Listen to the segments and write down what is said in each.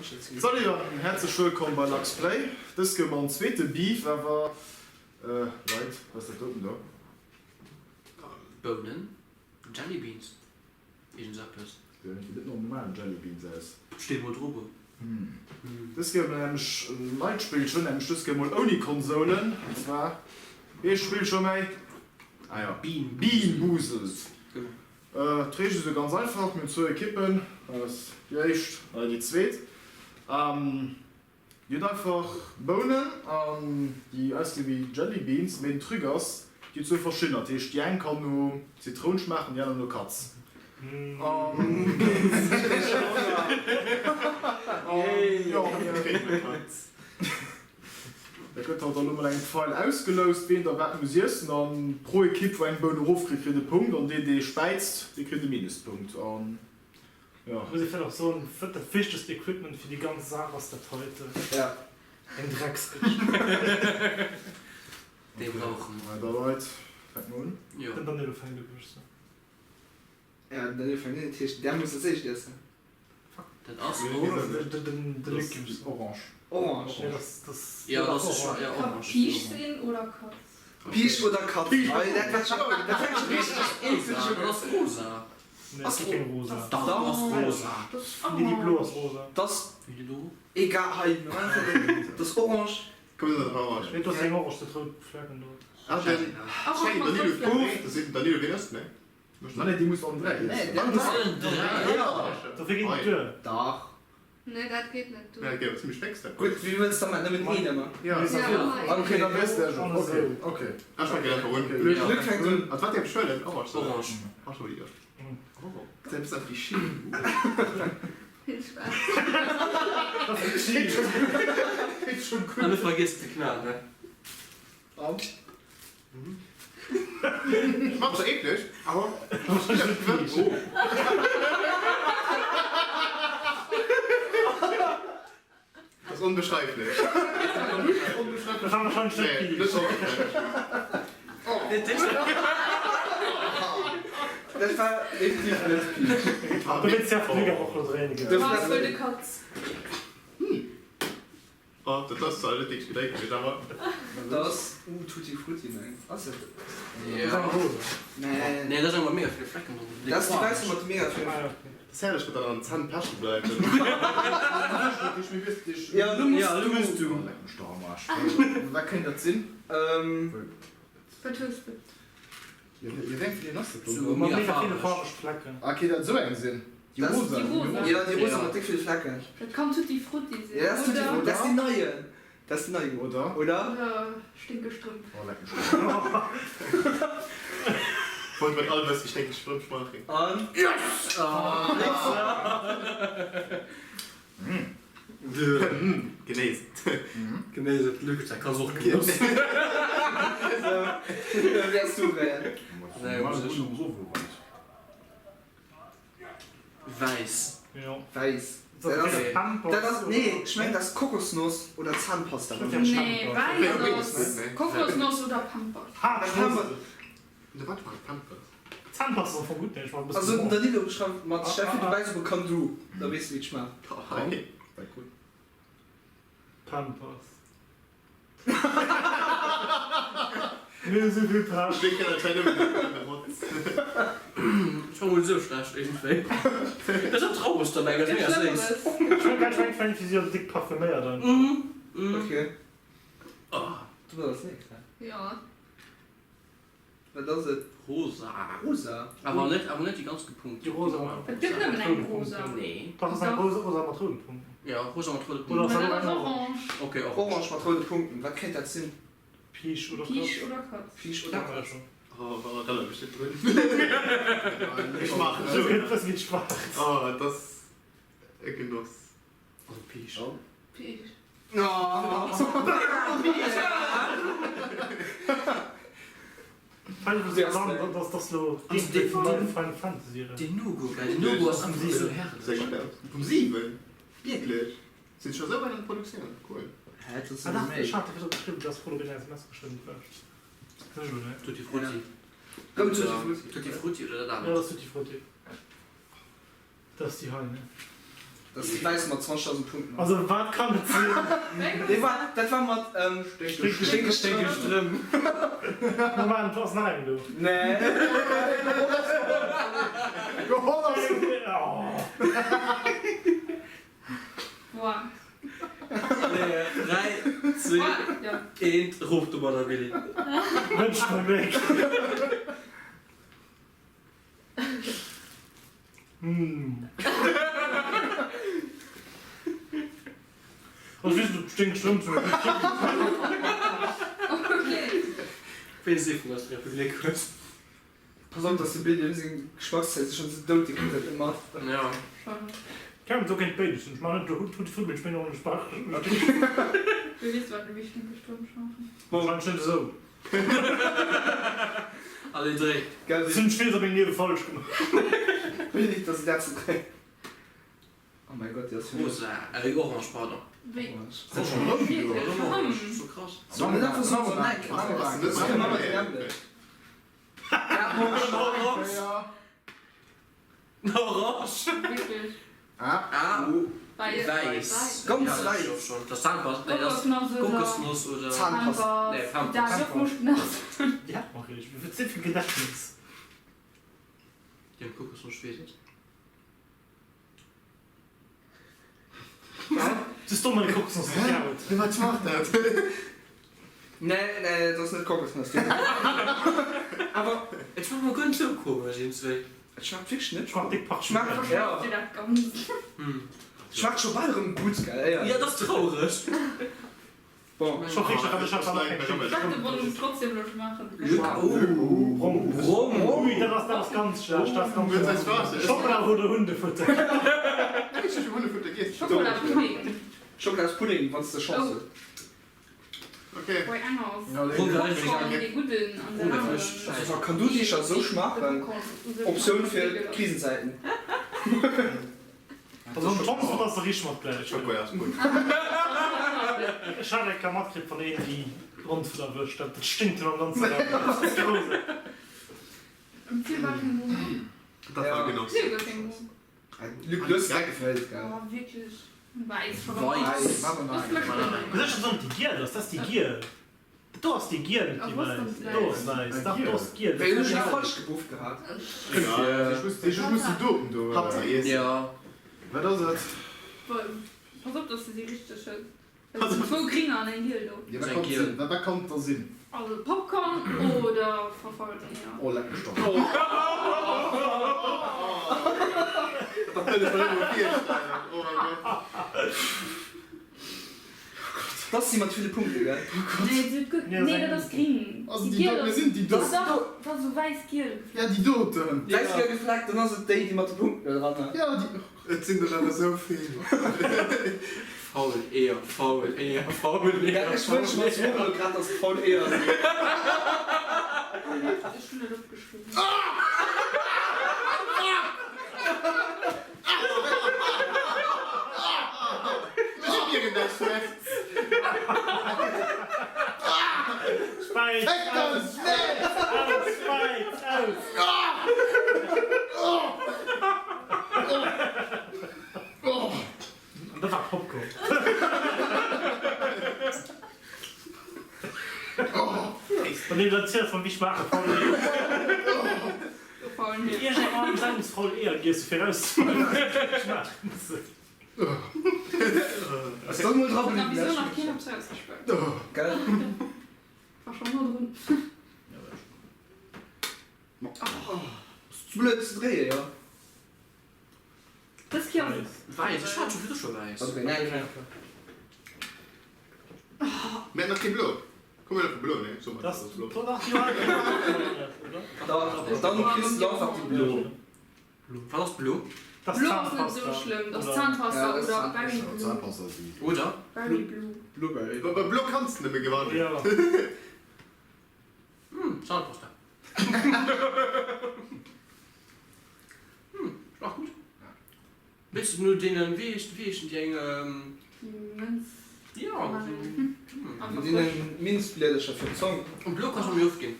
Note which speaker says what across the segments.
Speaker 1: Salut an häerzlech wëllkomm bei Lux Play. Dës Kéier mam zweete Beef awer. Leit, wat ass dat doten do?
Speaker 2: Bounen? Jelly Beans? Iergends eppes.
Speaker 1: Gesäit net no normalen Jelly Beans aus.
Speaker 2: Steet mol drop.
Speaker 1: Dës Kéier hu mer nämlech en neit Spillchen, nämlech dës Kéier mol ouni Konsolen. An zwar ee Spillche méi, ah jo, Bean Boozled. D'Reegele si ganz einfach, mir hunn zwou Ekippen, dat ass déi éischt an déi zweet. Dir hutt einfach Bounen an déi ausgesi wéi Jelly Beans, mee den Truc ass, dir hutt zwou verschiddener, dat heescht déi eng kann no Zitroun schmaachen, déi aner no Katz. An jo, Da gëtt halt dann elo mol eng Pfeil ausgeloust, ween da wat muss iessen. An pro Ekipp wou eng Boun erofkritt, kritt e Punkt an deen dee späizt, dee kritt e Minuspunkt. An jo.
Speaker 3: Muss ee vläicht och soen, dat wichtegst Equipment fir déi ganz Saach ass dat heiten, eng Dreckskëscht.
Speaker 2: Déi brauche mer.
Speaker 1: Da Leit, fänke mer un.
Speaker 2: Jo.
Speaker 3: Den Danilo fänkt u, wëll ech soen.
Speaker 4: Ja, den Danilo fänkt un, dat heescht, där muss als éischt iessen.
Speaker 2: Dat ass och.
Speaker 3: De Luc muss.
Speaker 1: Orange.
Speaker 4: Orange.
Speaker 3: Nee, dat ass.
Speaker 2: Jo, dat ass ja
Speaker 5: Ka
Speaker 2: orange.
Speaker 5: Peach sinn oder Katz.
Speaker 4: Peach oder Katz? Hei, dat war schon, dat fänkt schon richteg eenzeg
Speaker 2: Rosa,
Speaker 4: un.
Speaker 2: dat ass rosa.
Speaker 3: Nee, dat ass keng rosa.
Speaker 2: Dach, dat ass rosa.
Speaker 5: Dat ass
Speaker 3: Nee, déi blo ass
Speaker 5: orange.
Speaker 3: rosa.
Speaker 4: Dat ass
Speaker 2: Wéi déi do?
Speaker 4: egal, hei, mir maachen einfach, dat ass orange.
Speaker 6: Komm, dat ass orange.
Speaker 3: Nee, dat ass eng orange, dat rout Flecken do.
Speaker 6: Ah, den
Speaker 5: Orange
Speaker 6: Shaggy,
Speaker 5: mat
Speaker 6: Danilo,
Speaker 5: rout Flecken.
Speaker 6: dat seet den Danilo, ween ass, ne?
Speaker 1: Ma nee, déi muss allen 3 iessen.
Speaker 4: Nee,
Speaker 2: Allen 3?
Speaker 3: Dofir geet et duer.
Speaker 4: Dach.
Speaker 5: Nee, dat geet net duer.
Speaker 6: Ja, dat geet awer zimmlech féx, dat.
Speaker 4: Gutt, wéi wëlls de mat nëmmen een ëmmer?
Speaker 1: Ja,
Speaker 4: Ok,
Speaker 1: da wëss de jo. Ok, ok.
Speaker 6: Ech fänken einfach un.
Speaker 4: Luc, Luc fänkt un.
Speaker 6: Mat wat däerf ech huelen? Orange, oder?
Speaker 2: Orange.
Speaker 6: Orange huele ech. Gesäit e bëssen aus wéi Chili.
Speaker 5: Vill Spaass.
Speaker 2: An net vergiess ze knallen, ne?
Speaker 1: An?
Speaker 6: Schmaacht zwar eekleg, awer ass onbeschreiflech.
Speaker 3: Dat war wahrscheinlech net Peach.
Speaker 4: Dat war definitiv net Peach.
Speaker 3: Dowéinst däerf de Luc awer och lo dréinen.
Speaker 5: Ah, ech wëll de Katz.
Speaker 6: Oh, dat ass zwar net wierklech gedrénkt, mee awer.
Speaker 4: Dat ass, uh, Tutti Frutti, mengen ass dat?
Speaker 2: Jo.
Speaker 3: Dat ass eng rosa.
Speaker 4: Nee.
Speaker 2: Nee, dat ass eng mat mega ville Flecken drop.
Speaker 4: Dat ass déi wäisse mat de mega ville.
Speaker 3: Ah, okay.
Speaker 6: Dat ass herrlech, wat dann an den Zänn peche bleift.
Speaker 4: Ja, elo muss
Speaker 2: Ja, elo muss du.
Speaker 1: Oh, leck mech doch am Aarsch. Wat kéint dat sinn?
Speaker 5: Wat hues de?
Speaker 1: Jo, wéi eng vun deenen ass dat
Speaker 2: Sou
Speaker 1: do?
Speaker 3: Mat
Speaker 2: mega
Speaker 3: mega ville
Speaker 2: faarweg.
Speaker 3: faarweg Flecken.
Speaker 1: Ah, kéint dat esou eng sinn? Déi
Speaker 4: Dat ass
Speaker 1: rosa?
Speaker 5: Déi rosa.
Speaker 4: Ja, déi rosa
Speaker 2: Ja.
Speaker 4: mat déck ville Flecken.
Speaker 5: Dat kann Tutti Frutti sinn,
Speaker 4: Ja, dat ass Tutti
Speaker 5: oder?
Speaker 4: Frutti. Dat ass déi neien. Dat ass déi nei.
Speaker 1: Oder?
Speaker 4: Oder?
Speaker 5: Oder sténkeg Strëmp.
Speaker 1: Oh, leck mech doch am Aarsch.
Speaker 6: Wollt mat all wëss wéi sténkeg Strëmp schmaachen.
Speaker 4: An?
Speaker 1: Yes!
Speaker 6: Genéiss et.
Speaker 2: Genéiss et, Luc, dat kanns och genossen.
Speaker 4: Sou, elo wäers du wéilen.
Speaker 2: Nee, muss ech. Wäiss.
Speaker 3: Jo.
Speaker 4: Wäiss. Dat ass, dat ass, nee, ech mengen dat ass Kokosnoss oder Zahnpasta.
Speaker 5: Nee, wäiss ass Kokosnoss oder Pampers.
Speaker 6: Wat war Pampers?
Speaker 3: Zahnpasta ass am Fong gutt, mee ech war e bëssen.
Speaker 4: Also den Danilo beschreift mat Stell vir du bäiss op e Kandu, da weess de wéi et schmaacht.
Speaker 3: Pampers. Mir hu souvill Pech.
Speaker 6: Mir kennen anscheinend nëmmen de Rotz.
Speaker 2: Ech war mol esou schlecht iergendwéi. Dat ass och traureg derbäi, well et mega séiss.
Speaker 3: Ech schmeckt wéi si ass déck parfüméiert einfach.
Speaker 4: Ok. Du bass als nächst, ne?
Speaker 5: Jo.
Speaker 4: Wat ass et?
Speaker 2: Rosa.
Speaker 4: Rosa?
Speaker 2: Awer net, awer net déi ganz gepunkt.
Speaker 3: Déi rosa mat.
Speaker 5: Et gëtt nëmmen eng rosa.
Speaker 2: Nee.
Speaker 3: Dach, ass eng rosa mat roude Punkten.
Speaker 2: Jo, rosa mat roude
Speaker 3: Oder
Speaker 2: Punkten.
Speaker 3: ass
Speaker 5: Mä
Speaker 3: dat
Speaker 5: dat ass
Speaker 3: och eng orange?
Speaker 5: orange.
Speaker 2: Ok, orange.
Speaker 4: Orange mat roude Punkten, wat kéint dat sinn?
Speaker 3: Peach oder Katz?
Speaker 5: Peach oder Katz.
Speaker 4: Peach oder Katz.
Speaker 6: Oh, erënner mech net drun. Ech maachen
Speaker 3: Esou gëtt wëssen wéi et schmaacht.
Speaker 6: Oh, et ass e Genoss.
Speaker 2: Also Peach.
Speaker 5: Peach.
Speaker 2: Den Nougat, geil, den Nougat ass einfach esou herrlech.
Speaker 6: Vum 7? Wierklech? Sinn scho sou wäit an der Produktioun? Cool.
Speaker 2: Tutti Frutti. Tutti Frutti oder dat anert?
Speaker 4: Dat ass déi wäiss mat 20.000 Punkten.
Speaker 3: Also wat kann et sinn?
Speaker 4: Dee war, dat war mat
Speaker 3: Sténkeg Strëmp. Moment, ass nach eng do?
Speaker 4: Nee.
Speaker 2: Allez, 3, 2, 1, erof domadder, Willy.
Speaker 3: Wënsch mer Gléck. Also wéi se sténkt Strëmp zu.
Speaker 2: Wéi se vun der Republik huet.
Speaker 4: Pass op dass de Bill dem seng Geschmackszell sech schon sou dout, dee kritt dat net mat.
Speaker 2: Ja.
Speaker 3: Keng do kéint béides sinn. Ech man net de Hutt Frutti mee ech mengen och net Spach.
Speaker 5: Du weess wat wéi sténkeg Strëmp schmaachen.
Speaker 3: Wahrscheinlech net esou.
Speaker 2: Allez dréi.
Speaker 4: Gell
Speaker 3: Hunn ech villes a mengem Liewe falsch gemaach.
Speaker 4: Billy, dass et dat ze dréien. Oh mäi Gott, déi ass jo.
Speaker 2: Rosa, äh orange, pardon.
Speaker 5: Wéi?
Speaker 2: Orange, so krass.
Speaker 4: Soll net einfach soen, so neck.
Speaker 2: Orange.
Speaker 5: Wierklech?
Speaker 2: Ah,
Speaker 5: Wäiss.
Speaker 2: wäiss.
Speaker 4: Ganz
Speaker 2: Ja,
Speaker 4: wäiss.
Speaker 2: das schon. Das Zahnpasta, nee, das
Speaker 5: Kokosnoss oder
Speaker 2: Kokosnoss oder
Speaker 4: Zahnpasta.
Speaker 2: Nee, Pampers.
Speaker 5: Dat muss nach.
Speaker 3: Déi hat mer richteg. Wat sinn fir Gedächtnis?
Speaker 2: Déi hunn Kokosnoss, weess et.
Speaker 3: Du hues domm eng Kokosnoss geklaut.
Speaker 6: Hä? Wat schmaacht dat?
Speaker 4: Nee, nee, dat ass net Kokosnoss. Awer.
Speaker 2: Et schmaacht mer guer net sou komesch iergendswéi.
Speaker 4: Et schmaacht wierklech net.
Speaker 3: Schmaacht déck Parfüm.
Speaker 4: Schmaacht, ja. Schmaacht scho bal erëm gutt, gell? Éierlech.
Speaker 2: Ja, dat ass traureg.
Speaker 4: Bon.
Speaker 3: Scho richteg, awer ech hat awer keng
Speaker 2: Oh, brong.
Speaker 3: Ui, dat ass, dat ass ganz schlecht, dat ass ganz schlecht. Schockela oder Hundefutter?
Speaker 5: Schockolapudding.
Speaker 4: Schockoladspudding, wann s de Chance hues. Kann du sicher sou schmaachen? Optioun fir Krisenzäiten.
Speaker 3: Also am Thomas ass de richteg mat gläich. Ech hat eng Kéier matkritt wann een déi Rondfel erwëscht, dat stinkt jo am ganze Raum. Dat ass gruseg.
Speaker 4: Luc, du hues direkt geféilt, gell?
Speaker 2: Wäiss.
Speaker 3: Besonnesch wann et déi giel ass, dat ass déi giel. Do ass déi giel, net déi wäiss. Do ass wäiss, dach do ass giel.
Speaker 4: Wéi hunn ech déi falsch gebufft gehat?
Speaker 1: Ech muss déi doten do.
Speaker 2: Ja.
Speaker 1: Wat ass et?
Speaker 5: Pass op, dass de déi richteg hues. Et sinn zwou gringer an eng giel do.
Speaker 1: Ja, wat kann sinn? Wat kann et da sinn?
Speaker 5: Also Popcorn oder verfault Eeër.
Speaker 1: Oh, leck mech dach.
Speaker 6: Dat wëll ech mer net emol virstellen. Oh mäi Gott.
Speaker 4: Dat ass déi mat ville Punkte, gell?
Speaker 5: Nee, se huet guer, nee, dat ass gring.
Speaker 1: Also déi doten, mir sinn déi doten.
Speaker 5: Dach, dat ass esou wäiss-giel gefleckt.
Speaker 1: Ja, déi doten.
Speaker 4: Wäiss-giel gefleckt, dann ass et déi, déi mat de Punkten do dran ass.
Speaker 1: Ja, déi.
Speaker 6: Et sinn der awer esou vill.
Speaker 2: Faul Eeër, faul Eeër, faul Eeër.
Speaker 4: Ech wënschen mer zwar elo grad, dass et faul Eeër sinn.
Speaker 5: Ech hunn et opgeschriwwen.
Speaker 6: Ech spieren däi Schmerz.
Speaker 3: Späiz aus! Aus! Späiz aus! An dat war Popcorn. Wann een dat zielt vum wéi schmaache faul Eeër. Iergend eng Sendung faul Eeër giesse fir erauszefannen wéi schmaachen se.
Speaker 4: Soll mol dra bliwen. Gell?
Speaker 5: War schon no drun.
Speaker 4: Ass ze blöd ze dréien, jo.
Speaker 5: Dës Kéier ass et.
Speaker 2: Wäiss, ech hat scho virdru scho wäiss.
Speaker 6: Mir hat nach kee blo. Komm mir nach blo, nee, so mat
Speaker 3: Das
Speaker 6: ass blo.
Speaker 3: do nach jo oder?
Speaker 4: Dann kriss du einfach déi blo.
Speaker 2: Wat ass blo?
Speaker 3: Das
Speaker 5: Blo ass net sou schlëmm, dat ass Zahnpasta
Speaker 4: Ja, das
Speaker 5: oder
Speaker 4: ass
Speaker 5: Berry Blue.
Speaker 1: Zahnpasta ass déi.
Speaker 2: Oder?
Speaker 5: Berry Blue.
Speaker 4: Blueberry.
Speaker 6: Bei blo kanns de nëmme gewannen.
Speaker 3: Ja.
Speaker 2: Hm, Zahnpasta. Hm, schmaacht gutt. Weess de no deenen, wéi heescht, wéi heeschen déi eng,
Speaker 5: Déi Mënz.
Speaker 2: jo, esou, hm.
Speaker 4: No deenen Minzbliedercher fir d'Zong.
Speaker 2: An blo kann scho méi oft ginn.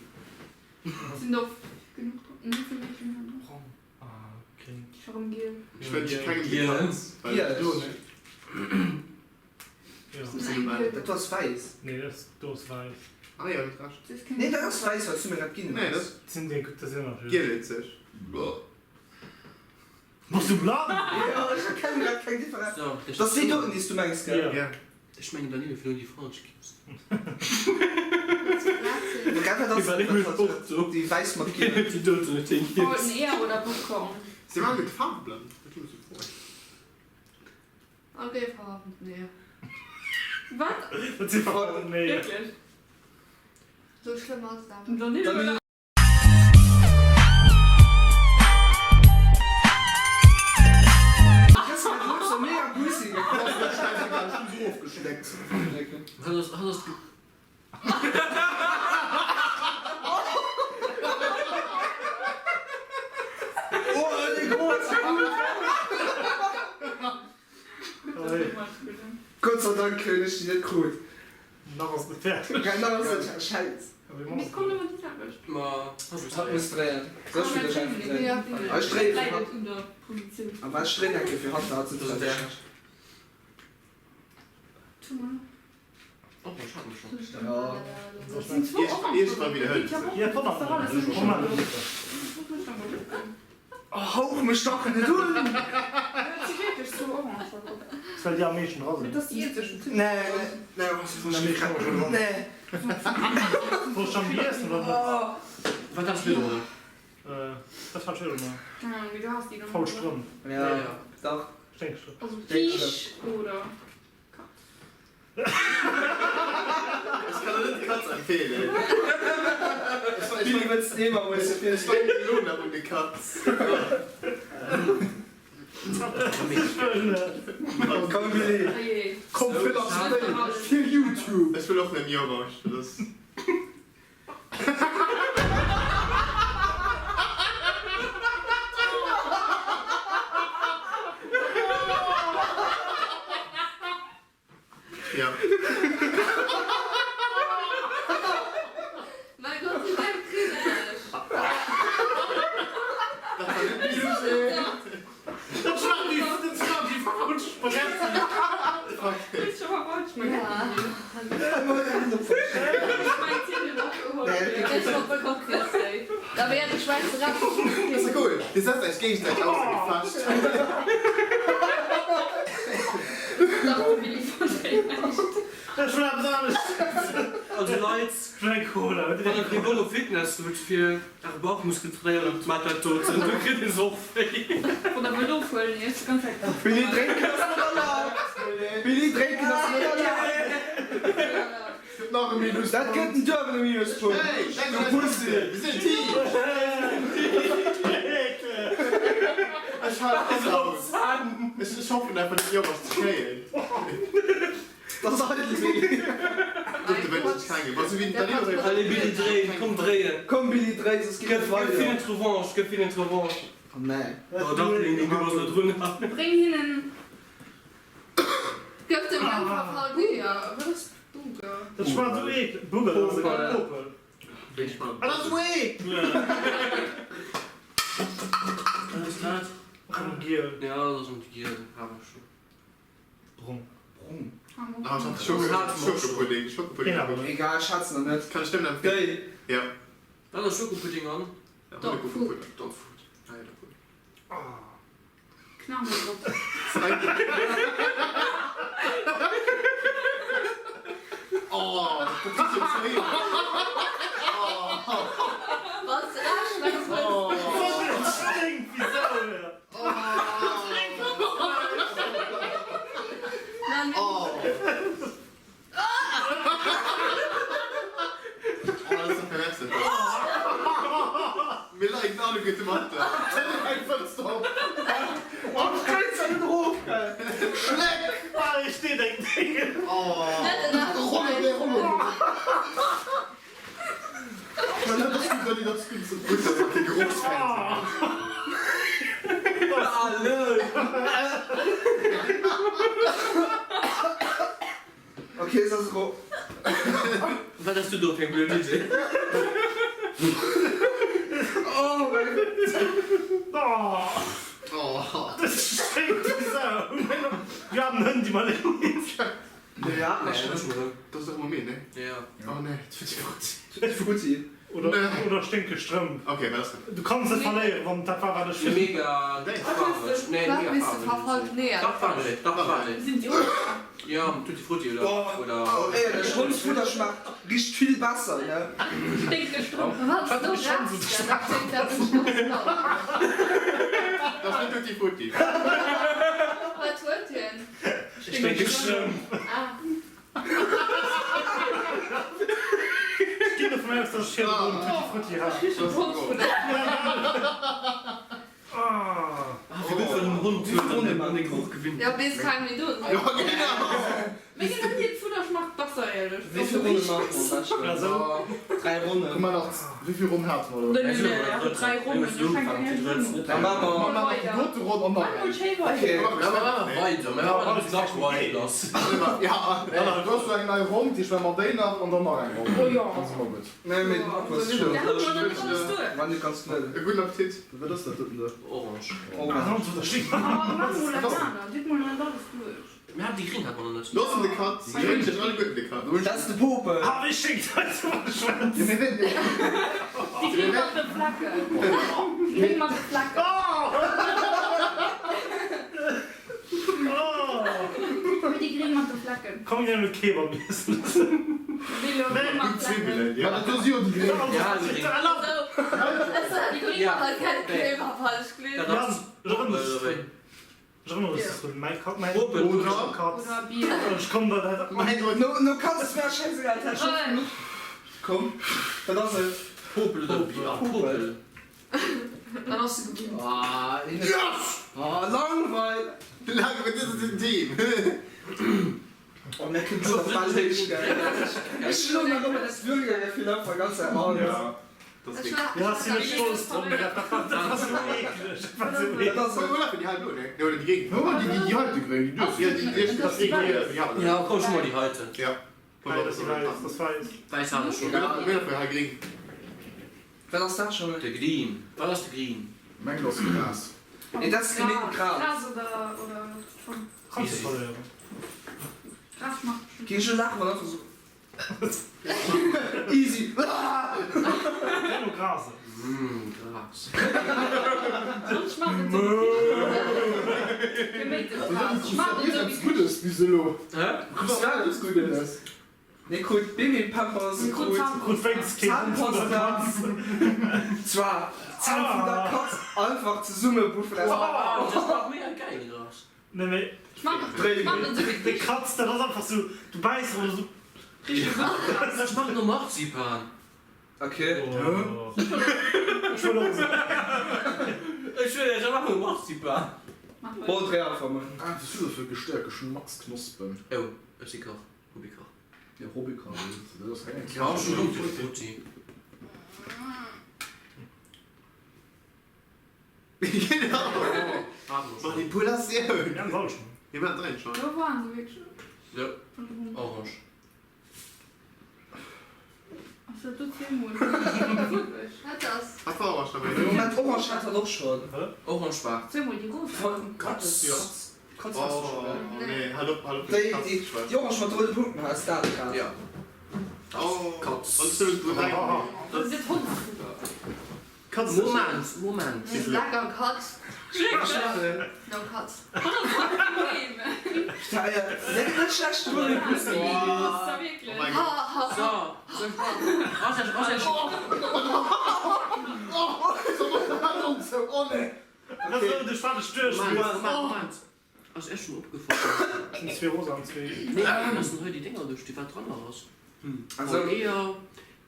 Speaker 5: Sinn der och genuch dran? Nee, sinn méi genuch dran.
Speaker 3: Brong a gréng.
Speaker 5: Scho rëm giel.
Speaker 6: Ech wënschen kengem déi Katz, well
Speaker 4: Giel.
Speaker 6: do
Speaker 4: Dat do ass wäiss.
Speaker 3: Nee, dat do ass wäiss.
Speaker 6: Ah jo, huet Recht.
Speaker 4: Nee, dat ass wäiss, wat s du mir grad ginn
Speaker 6: Nee,
Speaker 4: hues.
Speaker 6: dat
Speaker 3: Sinn déi gutt, dat sinn nach
Speaker 6: gielezeg.
Speaker 3: Bass du blann?
Speaker 4: Jo, ech erkennen grad keng Differenz. Dat ass déi doten, déi s du mengs, gell?
Speaker 3: Jo.
Speaker 6: Ja.
Speaker 2: Ech mengen Danilo fir déi falsch ginn.
Speaker 4: Grad dat ass déi wäiss mat giel.
Speaker 2: Déi doten huet hien giess.
Speaker 5: Wollten Eeër oder Popcorn?
Speaker 6: Si waren gutt faarfblann, dat hu se gefrot.
Speaker 7: Ok, verhafften Eeër.
Speaker 5: Wat?
Speaker 3: Dat si verhafften Eeër.
Speaker 5: Wierklech?
Speaker 7: Sou schlëmm ass et awer net.
Speaker 5: Danilo
Speaker 4: Gott sei Dank hunn ech déi net krut.
Speaker 3: Nach ass net fäerdeg.
Speaker 4: Nach ass net fäerdeg. Schäiss.
Speaker 5: Mee et kommt ëmmer déi selwecht.
Speaker 2: Ma
Speaker 4: Hatt muss dréien. Soll ech fir dech einfach dréien? Ah, ech dréie fir hatt. A ech dréien eng Kéier fir hatt, well hatt sëtzt bei sech. Hauch mech dach net un!
Speaker 3: Well déi am meeschten dra sinn.
Speaker 4: Nee, nee, nee.
Speaker 3: Wou schon giessen oder net?
Speaker 2: Wat ass virdrun?
Speaker 3: Dat war virdrun. Faul Strëmp.
Speaker 4: Ja, dach.
Speaker 3: Sténkstrëmp.
Speaker 5: Also Peach oder Katz?
Speaker 6: Ech kann der net d'Katz empfehlen.
Speaker 4: Billy wëlls de eemol musse fir.
Speaker 6: Ech denken elo nach un déi Katz.
Speaker 4: Komm Billy.
Speaker 1: Komm fir nach fir Youtube.
Speaker 6: Ech wëll och nëmme Orange, dat ass. Ja.
Speaker 7: Mein Gott, wie beim Krich.
Speaker 6: Dat war net méi.
Speaker 3: Dat war déi, dat war déi falsch Spaghetti.
Speaker 6: Das ist cool. Dir setzt eis géigesäiteg aus dem Gefecht.
Speaker 3: Ech wëll eppes anescht.
Speaker 2: Also Leit,
Speaker 3: Ech wëll eng Cola.
Speaker 2: wann der keng Bock op Fitness hutt fir äre Bauchmuskel ze trainéieren, maacht dat doten, do kritt ee se och wéi.
Speaker 4: Billy, drénken ass net erlaabt! Billy, drénken ass net erlaabt!
Speaker 1: Gëtt nach e Minuspunkt.
Speaker 4: Dat gëtt en duebele Minuspunkt!
Speaker 6: Hey,
Speaker 4: Du Pussy!
Speaker 6: Wir sinn Team! Ech halen alles aus. Ech hoffen einfach net Joer ze kréien.
Speaker 4: Dat ass eidel Billy.
Speaker 6: Dote wënschen ech kengem. Also wéi den Danilo seng
Speaker 2: Allez Billy, dréi, komm dréien.
Speaker 4: Komm Billy, dréi, soss geet et
Speaker 2: Gëff
Speaker 4: weider.
Speaker 2: hinnen d'Revanche, gëff hinnen d'Revanche.
Speaker 4: Oh nee.
Speaker 2: Oh dach, Leni, du bass net drun.
Speaker 5: Bréng hinnen.
Speaker 7: Gëff dem einfach Halleluja. Wat ass Bunker?
Speaker 3: Dat schmaacht esou eeklech. Bunker, dat ass e Popel.
Speaker 6: Ah, dat ass esou eeklech!
Speaker 2: Wat ass dat?
Speaker 3: Rëm giel.
Speaker 2: Ja, dat ass rëm giel, awer scho.
Speaker 3: Brong.
Speaker 4: Brong.
Speaker 6: Ah, ech hat Schokopudding. Schokopudding.
Speaker 4: Egal, ech hat se nach net.
Speaker 6: Kann ech nëmmen empfehlen.
Speaker 4: Déi.
Speaker 6: Ja.
Speaker 2: Wat ass Schokopudding an?
Speaker 6: Dogfood.
Speaker 2: Dogfood.
Speaker 6: Ah ja, Dogfood.
Speaker 5: Knarren drop.
Speaker 6: Oh, dat ass jo zéi.
Speaker 7: Wann s de Aarschwäin hues.
Speaker 3: Dat sténkt wéi Sau, ja.
Speaker 6: Oh. Oh, dat ass doch pervers. Mir leiden alleguerte mat der. Eng Fënster op.
Speaker 4: Oh, ech kréien se net erof, gell.
Speaker 6: Schleck!
Speaker 3: Ah, hei steet eng Ding.
Speaker 6: Oh. Rollo, nee, Rollo. Dat ass gutt, Dani, dat ass gutt. Gutt, dass mer kee Gerochsfan sinn.
Speaker 4: Ok, se ass ero.
Speaker 2: Wat has du do fir eng blöd Idee?
Speaker 4: Oh mein Gott.
Speaker 3: Oh.
Speaker 6: Oh.
Speaker 3: Mir haben Hënn, déi mer léif sinn.
Speaker 6: Nee, ja, nee, dat ass och ëmmer mir, ne?
Speaker 2: Ja.
Speaker 6: Oh nee, Tutti Frutti.
Speaker 4: Tutti Frutti.
Speaker 3: Oder, oder sténkeg Strëmp.
Speaker 6: Okay, wat ass dat?
Speaker 3: Du kanns net verléieren, wann dat war, wat ech
Speaker 2: fir. Mega faarweg. Nee, mega faarweg. Dach faarweg, dach faarweg.
Speaker 5: Sinn déi och?
Speaker 2: Ja, Tutti Frutti oder, oder.
Speaker 4: Oh, éierlech, Hondsfudder schmaacht richteg vill besser, ne?
Speaker 5: Sténkeg Strëmp.
Speaker 7: Wann s du rauchs, dann sténkt dat bestimmt ganz
Speaker 6: Dat ass net Tutti Frutti.
Speaker 7: Wat huet hien?
Speaker 3: Sténkeg Strëmp.
Speaker 7: Ah.
Speaker 3: Ech ginn dovun aus, dass ech virdrun Tutti Frutti hat.
Speaker 2: Ah, wéi gutt wann en Hond huet an dee Geroch gewinnt
Speaker 7: Ja, bis keng méi do sinn.
Speaker 6: Ja, genau.
Speaker 5: Mir ginn net hiert Fudder schmaacht besser, éierlech.
Speaker 4: Wéi vill Ronnen maache mer am beschten? Dräi Ronnen.
Speaker 1: Komm mar nach, wéi vill Ronnen hate mer elo?
Speaker 5: Nee, nee, nee, dräi Ronnen, ech fänken hei un.
Speaker 4: Da maache mer.
Speaker 1: Mer maachen déi dote Ronn an nach eng.
Speaker 5: Schéi weider.
Speaker 2: Weider, mir maachen nach weider.
Speaker 1: Ja, du hues elo eng nei Ronn, déi ech maache mer déi nach an dann nach eng Ronn.
Speaker 5: Oh jo.
Speaker 1: Dann si mer gutt.
Speaker 4: Nee, mee den Akku ass scho.
Speaker 5: Da hu mer nach net alles duerch.
Speaker 4: War net ganz null.
Speaker 6: E gudden Appetit.
Speaker 1: Wat ass dat doten do?
Speaker 2: Orange.
Speaker 5: Oh, mach mol eng aner. Ditt mol net alles duerch.
Speaker 2: Mir haten déi gréng hat mer nach net.
Speaker 6: Loossen de Cut. Déi gréng sinn alleguerten de Cut.
Speaker 4: Dat ass de Popel.
Speaker 3: Ah, wéi schéin dat ass, wann ech schwätzen.
Speaker 1: Jo, mee wéi.
Speaker 5: Déi gréng mat de Flecken. Déi gréng mat de Flecken.
Speaker 3: Oh!
Speaker 5: Déi gréng mat de Flecken.
Speaker 3: Komm, mir hunn elo Kebab iessen.
Speaker 5: Déi gréng mat Flecken.
Speaker 1: Ja, dat do si jo déi gréng.
Speaker 2: Ja, déi gréng.
Speaker 7: Déi gréng mat Kebab, hat ech gleeft.
Speaker 2: Dat ass
Speaker 3: Ech erënnere mech drun, mäi Katz, mäin
Speaker 2: Popel.
Speaker 1: Oder?
Speaker 3: Katz.
Speaker 5: Oder Bier.
Speaker 3: Ech komm da dat.
Speaker 4: No, no Katz ass mir schäisegal, dat hat scho genuch. Komm, wat ass et?
Speaker 2: Popel oder Bier? Ah, Popel.
Speaker 7: Dann ass se gewinnt.
Speaker 4: Ah,
Speaker 6: Yes!
Speaker 4: Ah, langweil!
Speaker 6: Langweil, das ist ein Team!
Speaker 4: Oh, mir kënnt dat bal héich, gell? Ech schloen nach ëmmer das Würgegefill einfach ganz hart.
Speaker 6: Ja, das
Speaker 7: Ech
Speaker 6: geht.
Speaker 7: war,
Speaker 3: Ja, sinn ech stolz drop, mee dat war dat war sou eekleg. Dat war sou
Speaker 6: Wo
Speaker 3: eekleg.
Speaker 6: lafen déi hei elo, ne? Ne, oder déi Géigend?
Speaker 1: No, déi, déi heite gréng, déi duerch.
Speaker 6: Ja, déi, déi,
Speaker 1: Das déi gréng.
Speaker 2: Ja, komm, ech mol déi heiten.
Speaker 6: Ja.
Speaker 3: Nein, dat si wäiss, dat wäiss.
Speaker 2: Wäiss hat ech schon.
Speaker 6: Mir lafen hei gréng.
Speaker 4: Wat ass dat scho?
Speaker 2: De Green. Wat ass de Green?
Speaker 1: Mengen ass Gras.
Speaker 4: Nee, dat ass gemeeten Gras.
Speaker 5: Gras oder, oder schon.
Speaker 3: Kanns du verléieren.
Speaker 5: Gras schmaacht bestimmt.
Speaker 4: Géing ech laachen, wann einfach sou. Easy.
Speaker 3: Wéi no Gras ass.
Speaker 2: Mmm, Gras.
Speaker 5: Sonst schmaacht et sou wéi geméites Gras. Schmaacht et sou wéi
Speaker 1: Guddes bis elo.
Speaker 2: Hä?
Speaker 4: Krut alles Guddes. Nee, krut Babypampers, krut
Speaker 3: Krut wéinst keen Hond oder
Speaker 4: Zahnpasta.
Speaker 3: Katz.
Speaker 4: Zwar Zänn vun der Katz einfach zesummebuffen aus.
Speaker 2: Wow, dat schmaacht mega geil, Gras.
Speaker 3: Nee, mee
Speaker 4: Dréi
Speaker 3: déi
Speaker 4: méi.
Speaker 3: Katz, dat ass einfach sou, du bäiss drop an esou.
Speaker 2: Dat schmaacht no Marzipan.
Speaker 4: Okay.
Speaker 3: Oh. Ech wëll och esou.
Speaker 2: Ech wëll dat schmaacht no Marzipan.
Speaker 4: Bon, dréi einfach mol.
Speaker 1: Ah, wat ass dat fir Gestärk? Ech hunn max Knospen.
Speaker 2: Oh, ech si Kach. Hobbykoch.
Speaker 1: Ja, Hobbykoch, dat ass keng
Speaker 2: Ja, ech hunn Tutti Frutti.
Speaker 6: Genau! Manipulatioun!
Speaker 3: Ganz alt schon.
Speaker 6: Mir maachen dräi schon.
Speaker 5: Do waren se wierklech.
Speaker 2: Jo, orange.
Speaker 5: Ass dat do zweemol?
Speaker 7: Wat ass?
Speaker 6: Wat war orange dobäi?
Speaker 4: Moment, orange hat hatt och schon.
Speaker 2: Orange war.
Speaker 5: Zweemol déi rosa.
Speaker 2: Katz.
Speaker 6: Ja.
Speaker 4: Katz has du schon,
Speaker 6: Oh,
Speaker 4: ne?
Speaker 6: nee, halt op, halt op.
Speaker 4: Déi, déi, déi orange mat de roude Punkten has dat grad.
Speaker 2: Ja.
Speaker 6: Oh,
Speaker 2: Katz.
Speaker 6: Wann du du rein.
Speaker 5: Dat ass Hondsfudder.
Speaker 3: Katz.
Speaker 2: Moment, Moment.
Speaker 7: Lecker Katz.
Speaker 5: Wierklech?
Speaker 7: No Katz.
Speaker 4: Ja, ja, net, net schlecht.
Speaker 5: Déi rosa, wierklech.
Speaker 6: Oh mein Gott.
Speaker 7: Ha, ha.
Speaker 2: So, ass ech, ass ech.
Speaker 1: Oh, nee.
Speaker 3: Dat ass elo de schwaarze Stuerch.
Speaker 2: Moment, Moment, Moment. Ass Iech schon opgefall?
Speaker 3: Sinn zwee rosa an zwee.
Speaker 2: Nee, dat sinn hei déi Dénger duerch déi wat dran ass.
Speaker 4: Also.
Speaker 2: Eeër,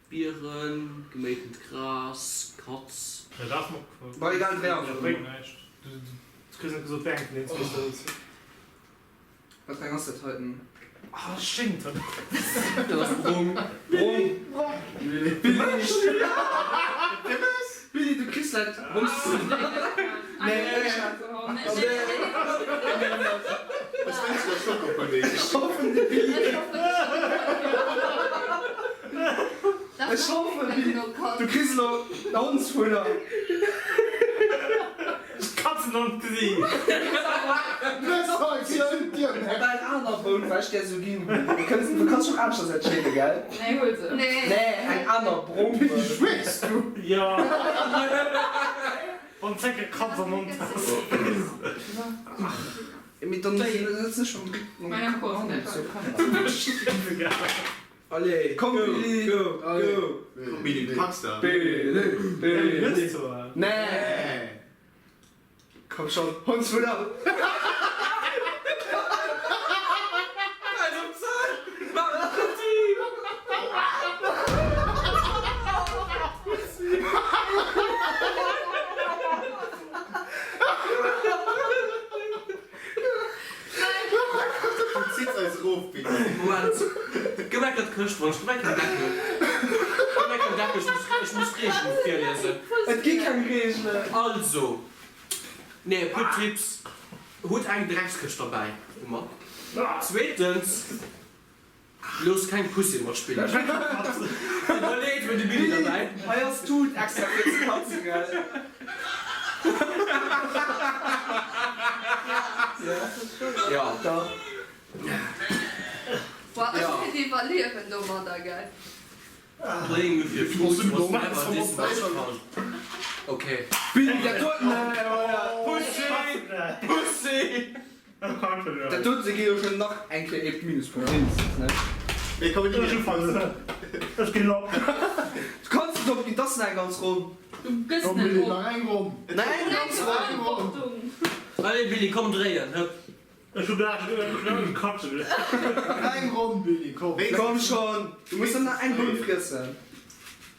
Speaker 2: Bieren, geméitent Gras, Katz.
Speaker 3: Ja, dat ass mer opgefall.
Speaker 4: Bon, egal, dréi einfach.
Speaker 3: Dat bréngt näischt. Du kriss net gesot, wéi eng vun deenen zwee dat ass.
Speaker 4: Wat fir eng ass dat heiten?
Speaker 3: Ah, dat stinkt.
Speaker 2: Dat ass brong.
Speaker 4: Brong. Billy. Billy, du kriss dat Honds. Nee, ech hat.
Speaker 6: Ech wënschen der Schokopudding.
Speaker 4: Ech hoffen, de Billy. Ech hoffen, Billy, du kriss elo en Hondsfudder.
Speaker 3: Katzen an d'Gesiicht.
Speaker 1: Net hei, si sinn d'Dier.
Speaker 4: Boun, wat ech där esou ginn hunn. Du kënns, du kanns dech och aneschters entscheeden, gell?
Speaker 5: Nee, huel se.
Speaker 4: Nee, eng aner brong Boun.
Speaker 6: Schwätz du?
Speaker 3: Jo. Wann d'Zecke Kratz am Mond ass.
Speaker 4: Mee dann sëtzen ech mam Kapp an zur Kamera.
Speaker 3: Allez,
Speaker 4: Komm Billy,
Speaker 2: go, go.
Speaker 6: Komm Billy, du packs dat.
Speaker 4: Billy, Billy. Nee. Komm schon, Hondsfudder.
Speaker 6: Du zitts eis erof, Billy.
Speaker 2: Moment, gëff eng Kéier d'Këscht ronn, ech gëff eng Kéier den Deckel. Gëff eng Kéier den Deckel, ech muss, ech muss d'Reegelen virliesen.
Speaker 4: Et gi keng Reegelen.
Speaker 2: Also, nee, e puer Tipps, Hutt eng Dreckskëscht derbäi, ëmmer. Zweetens, Looss keng Pussy matspillen. Tut mer leed fir de Billy derbäi.
Speaker 4: Hei ass d'Tut extra fir ze katzen, gell?
Speaker 2: Ja.
Speaker 7: Boah, ech kéint iwwerliewen domadder, gell?
Speaker 2: Playing with your food was never this much fun. Okay.
Speaker 4: Billy, dat doten,
Speaker 2: Pussy! Pussy!
Speaker 4: Dat doten geet jo schon nach eng Kéier ee Minuspunkt mindestens, ne?
Speaker 6: Mir kommen ni méi erëm.
Speaker 3: Ech ginn op.
Speaker 4: Du kanns net opginn, 't ass nach eng ganz Ronn.
Speaker 5: Du gëss
Speaker 1: Komm
Speaker 5: net
Speaker 1: Billy,
Speaker 5: op.
Speaker 1: nach eng Ronn.
Speaker 4: Nach eng ganz Ronn.
Speaker 2: Allez Billy, komm dréien, hëpp.
Speaker 3: Ech hu gleich e Katze
Speaker 1: Nach eng Ronn Billy, komm.
Speaker 4: Komm schon, du muss dann nach eng Boun friessen.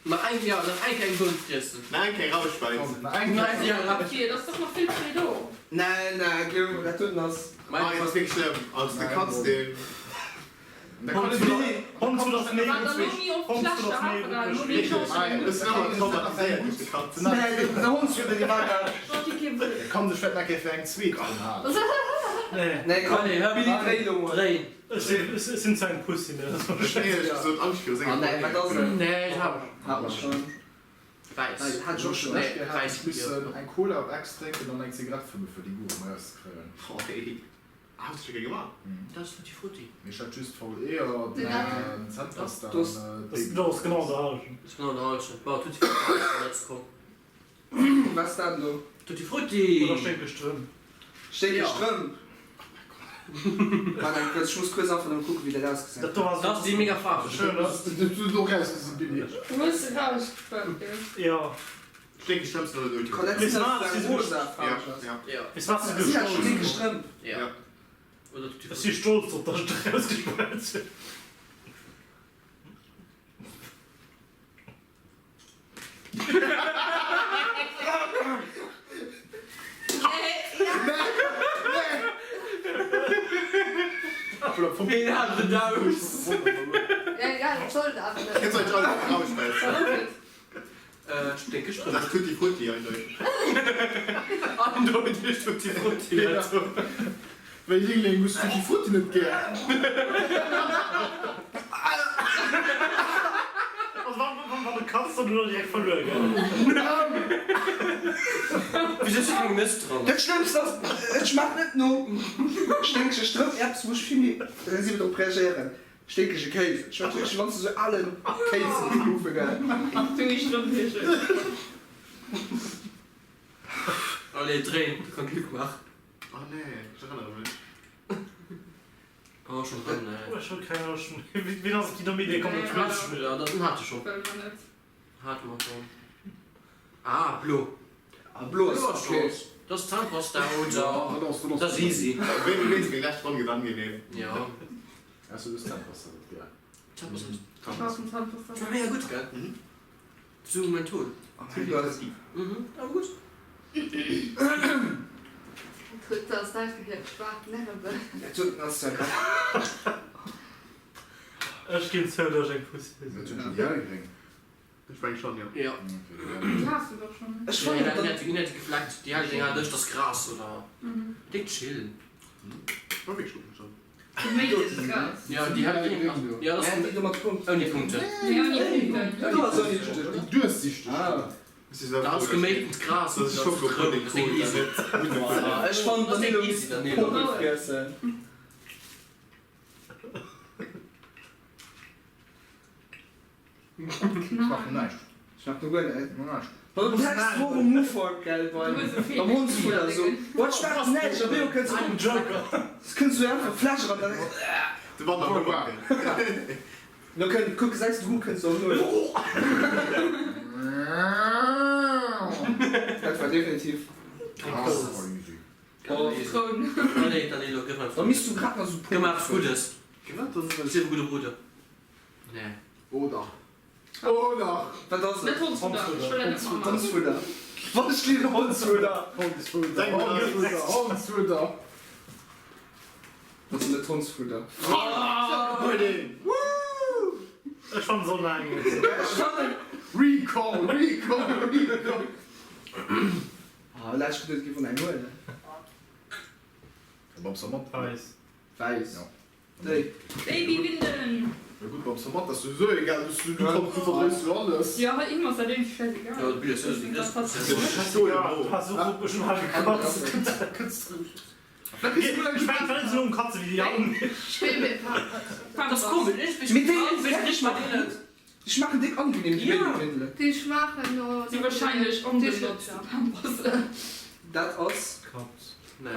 Speaker 2: Nach eng, ja, nach eng Kéier eng Boun friessen.
Speaker 6: Nach eng Kéier rausschwäizen.
Speaker 1: Komm, nach eng Kéier.
Speaker 5: Fir, et ass dach nach vill ze vill do.
Speaker 4: Nee, nee, gleef mer, dat doten ass.
Speaker 6: Mei, dat ass wierklech schlëmm. Also de Katz deen.
Speaker 3: Honds du das méi
Speaker 5: Wann der Nomi oft schlecht Hafen hat, Nomi
Speaker 6: Ech sinn ëmmer traumatiséiert duerch de Katz.
Speaker 4: Nee, den Hondsfudder, dee war grad.
Speaker 1: Kann sech vläit nach eng Kéier fir eng zweet Ronn halen.
Speaker 4: Nee, komm, Billy, dréi lo mol.
Speaker 2: Dréi.
Speaker 3: Ech sinn zwar eng Pussy, mee dat ass mer
Speaker 6: Ech hunn éierlech gesot Angscht viru senger
Speaker 4: Ah nee, wat ass et?
Speaker 2: Nee, ech hab.
Speaker 4: Hat mer schon.
Speaker 2: Wäiss.
Speaker 4: Hat ech och schon.
Speaker 2: Nee, wäiss.
Speaker 1: Ech missen eng Cola op Ex drénken an eng Zigarett fëmmen fir déi Goût erëm erauszekréien.
Speaker 6: Oh hey. Ah, hues du scho keng gemaach?
Speaker 2: Dat ass Tutti Frutti.
Speaker 1: Mee ech hat just faul Eeër, den Zännpasta an
Speaker 3: Dat do ass genau an der Halschent.
Speaker 2: Ass genau an der Halschent. Bon, Tutti Frutti ass schon letzt komm.
Speaker 4: Wat ass dat elo?
Speaker 2: Tutti Frutti!
Speaker 3: Oder sténkeg Strëmp.
Speaker 4: Sténkeg Strëmp? Waart eng kuerz, ech muss kuerz einfach nëmme kucken, wéi dat ausgesäit.
Speaker 3: Dat do ass.
Speaker 2: Dat ass déi mega faarweg.
Speaker 3: Schön, ne?
Speaker 1: Du hues och rausgesi, Billy.
Speaker 5: Du hues se rausgefëmmt, gell?
Speaker 3: Jo.
Speaker 6: Sténkeg Strëmp sinn alle
Speaker 4: Kann dat sinn, dass et eng rosa Faarf ass?
Speaker 6: Ja.
Speaker 3: Weess wat se
Speaker 4: Sinn dat sténkeg
Speaker 3: gestolz.
Speaker 4: Strëmp?
Speaker 2: Ja. Oder Tutti
Speaker 3: Ech si
Speaker 2: Frutti.
Speaker 3: stolz drop, dass ech dat rausgespellt hunn.
Speaker 2: Ween hat et aus?
Speaker 6: Kenns du eigentlich alle rausschmeißen?
Speaker 2: Sténkeg Strëmp.
Speaker 6: Das Tutti Frutti eindeutig.
Speaker 2: Eindeutig Tutti Frutti.
Speaker 1: Wéi Yingling hues du Tutti Frutti net gär?
Speaker 3: Also wann de kanns, dann hunn der direkt verluer, gell?
Speaker 2: Wieso ass keng Nëss dran?
Speaker 4: Dat Schlëmmst ass, et schmaacht net no sténkege Strëmp, eppes wou ech vill méi sensibel drop reagéieren, sténkege Kéis. Et schmaacht wierklech wéi wann s de sou alen Kéis gehufe, gell?
Speaker 5: Duni Strëmp heeschen.
Speaker 2: Allez, dréin, da kann Glück maachen.
Speaker 6: Oh nee, ech erënnere mech.
Speaker 2: Oh, schon dran, ey.
Speaker 3: Oh, ech hu keng Loscht méi. Wien ass op déi domm Idee komm, dat Spill ze spillen?
Speaker 2: Ja, dat hat ech schon.
Speaker 5: Wëll mer net.
Speaker 2: Hat mer schon. Ah, blo.
Speaker 4: Ah, blo ass
Speaker 2: Blo ass
Speaker 4: okay.
Speaker 2: Chance. Dat ass Zahnpasta oder? Dat ass easy.
Speaker 6: Wéi wéinst meng lescht Ronn gëtt angenehm.
Speaker 2: Ja.
Speaker 1: Ausser du hues Zahnpasta net gär.
Speaker 2: Zahnpasta.
Speaker 5: Ech haassen Zahnpasta.
Speaker 2: War mega gutt, gell?
Speaker 6: Mhm.
Speaker 2: Zu Menthol. Mhm, awer gutt.
Speaker 7: Dat ass näischt fir hir schwaach Nerven.
Speaker 3: Ech ginn zou, dass ech eng Pussy sinn.
Speaker 1: Dat hunn schon déi hellgréng.
Speaker 6: Ech meng schon, jo.
Speaker 2: Jo.
Speaker 5: Déi has du dach schon.
Speaker 4: Ech
Speaker 2: Ech
Speaker 4: fannen
Speaker 2: fannen
Speaker 4: dat.
Speaker 2: dat net gefleckt. Déi hellgréng hat ech, dat ass Gras oder? Déck chill.
Speaker 6: War wierklech gutt, schon.
Speaker 5: Geméites Gras.
Speaker 2: Ja, déi hellgréng. Ja, dat ass
Speaker 4: Déi do mat Punkten.
Speaker 2: ouni Punkten.
Speaker 5: Nee, ouni Punkten.
Speaker 4: Dat do ass ouni Punkten.
Speaker 1: Déi duerchsichteg.
Speaker 2: Dat ass geméitent Gras.
Speaker 6: Dat ass Schokopudding.
Speaker 2: Dat ass déck easy.
Speaker 4: Ech fannen
Speaker 2: Dat ass déck
Speaker 4: Danilo
Speaker 2: easy,
Speaker 4: misst
Speaker 2: Danilo.
Speaker 4: Popel friessen.
Speaker 1: Schmaacht no näischt.
Speaker 4: Schmaacht no guer näischt.
Speaker 1: No näischt.
Speaker 4: Wann du d'lescht Woch um Ufank, gell, beim beim Hondsfudder esou, boah, et schmaacht no näischt, a wéi kënns du
Speaker 3: Joker.
Speaker 4: Kënns du einfach Fläsch eran, dann.
Speaker 6: De Wann am Ufank.
Speaker 4: Lo kënnt, kuck, gesäis du, kënns du och no. Dat war definitiv.
Speaker 5: Zitroun.
Speaker 2: Allez, Danilo, gëff eppes
Speaker 4: Da misst du grad nach esou
Speaker 2: Gëff mer eppes Guddes.
Speaker 6: Gëff
Speaker 2: Sief e gudde Brudder. Nee.
Speaker 1: Oh dach. Oh dach.
Speaker 4: Wat ass et?
Speaker 5: Net Hondsfudder. Ech wëll dat net mat
Speaker 4: Hondsfudder. Wann ech liwwer Hondsfudder.
Speaker 1: Hondsfudder, Hondsfudder, Hondsfudder.
Speaker 4: Dat ass net Hondsfudder.
Speaker 6: Pudding!
Speaker 3: Ech fannen se onangenehm.
Speaker 4: Ech fannen.
Speaker 1: Recall, recall, recall.
Speaker 4: Ah, lech geduet, et géif en eng huelen.
Speaker 1: Beim Samat.
Speaker 3: Wäiss.
Speaker 4: Wäiss.
Speaker 1: Ja.
Speaker 4: Déi.
Speaker 5: Babywindeln!
Speaker 1: Ja gutt, beim Samat ass souwisou egal, du du kanns du verdréis jo alles.
Speaker 5: Jo, hei him ass dat iergendwéi schäisegal.
Speaker 2: Jo, de Bill ass souwisou
Speaker 3: Ja, du has och op mech mal gekatzt. Ech mengen, dat ass elo um Katze wéi déi aner.
Speaker 2: Dat ass komesch, iergendwéi.
Speaker 4: Mee déi
Speaker 2: ech mat deenen.
Speaker 4: Déi schmaachen déck angenehm, déi Babywindelen.
Speaker 7: Déi schmaachen no.
Speaker 5: Si wahrscheinlech onbenotzt Pampersen.
Speaker 4: Dat ass.
Speaker 3: Katz.
Speaker 2: Nee.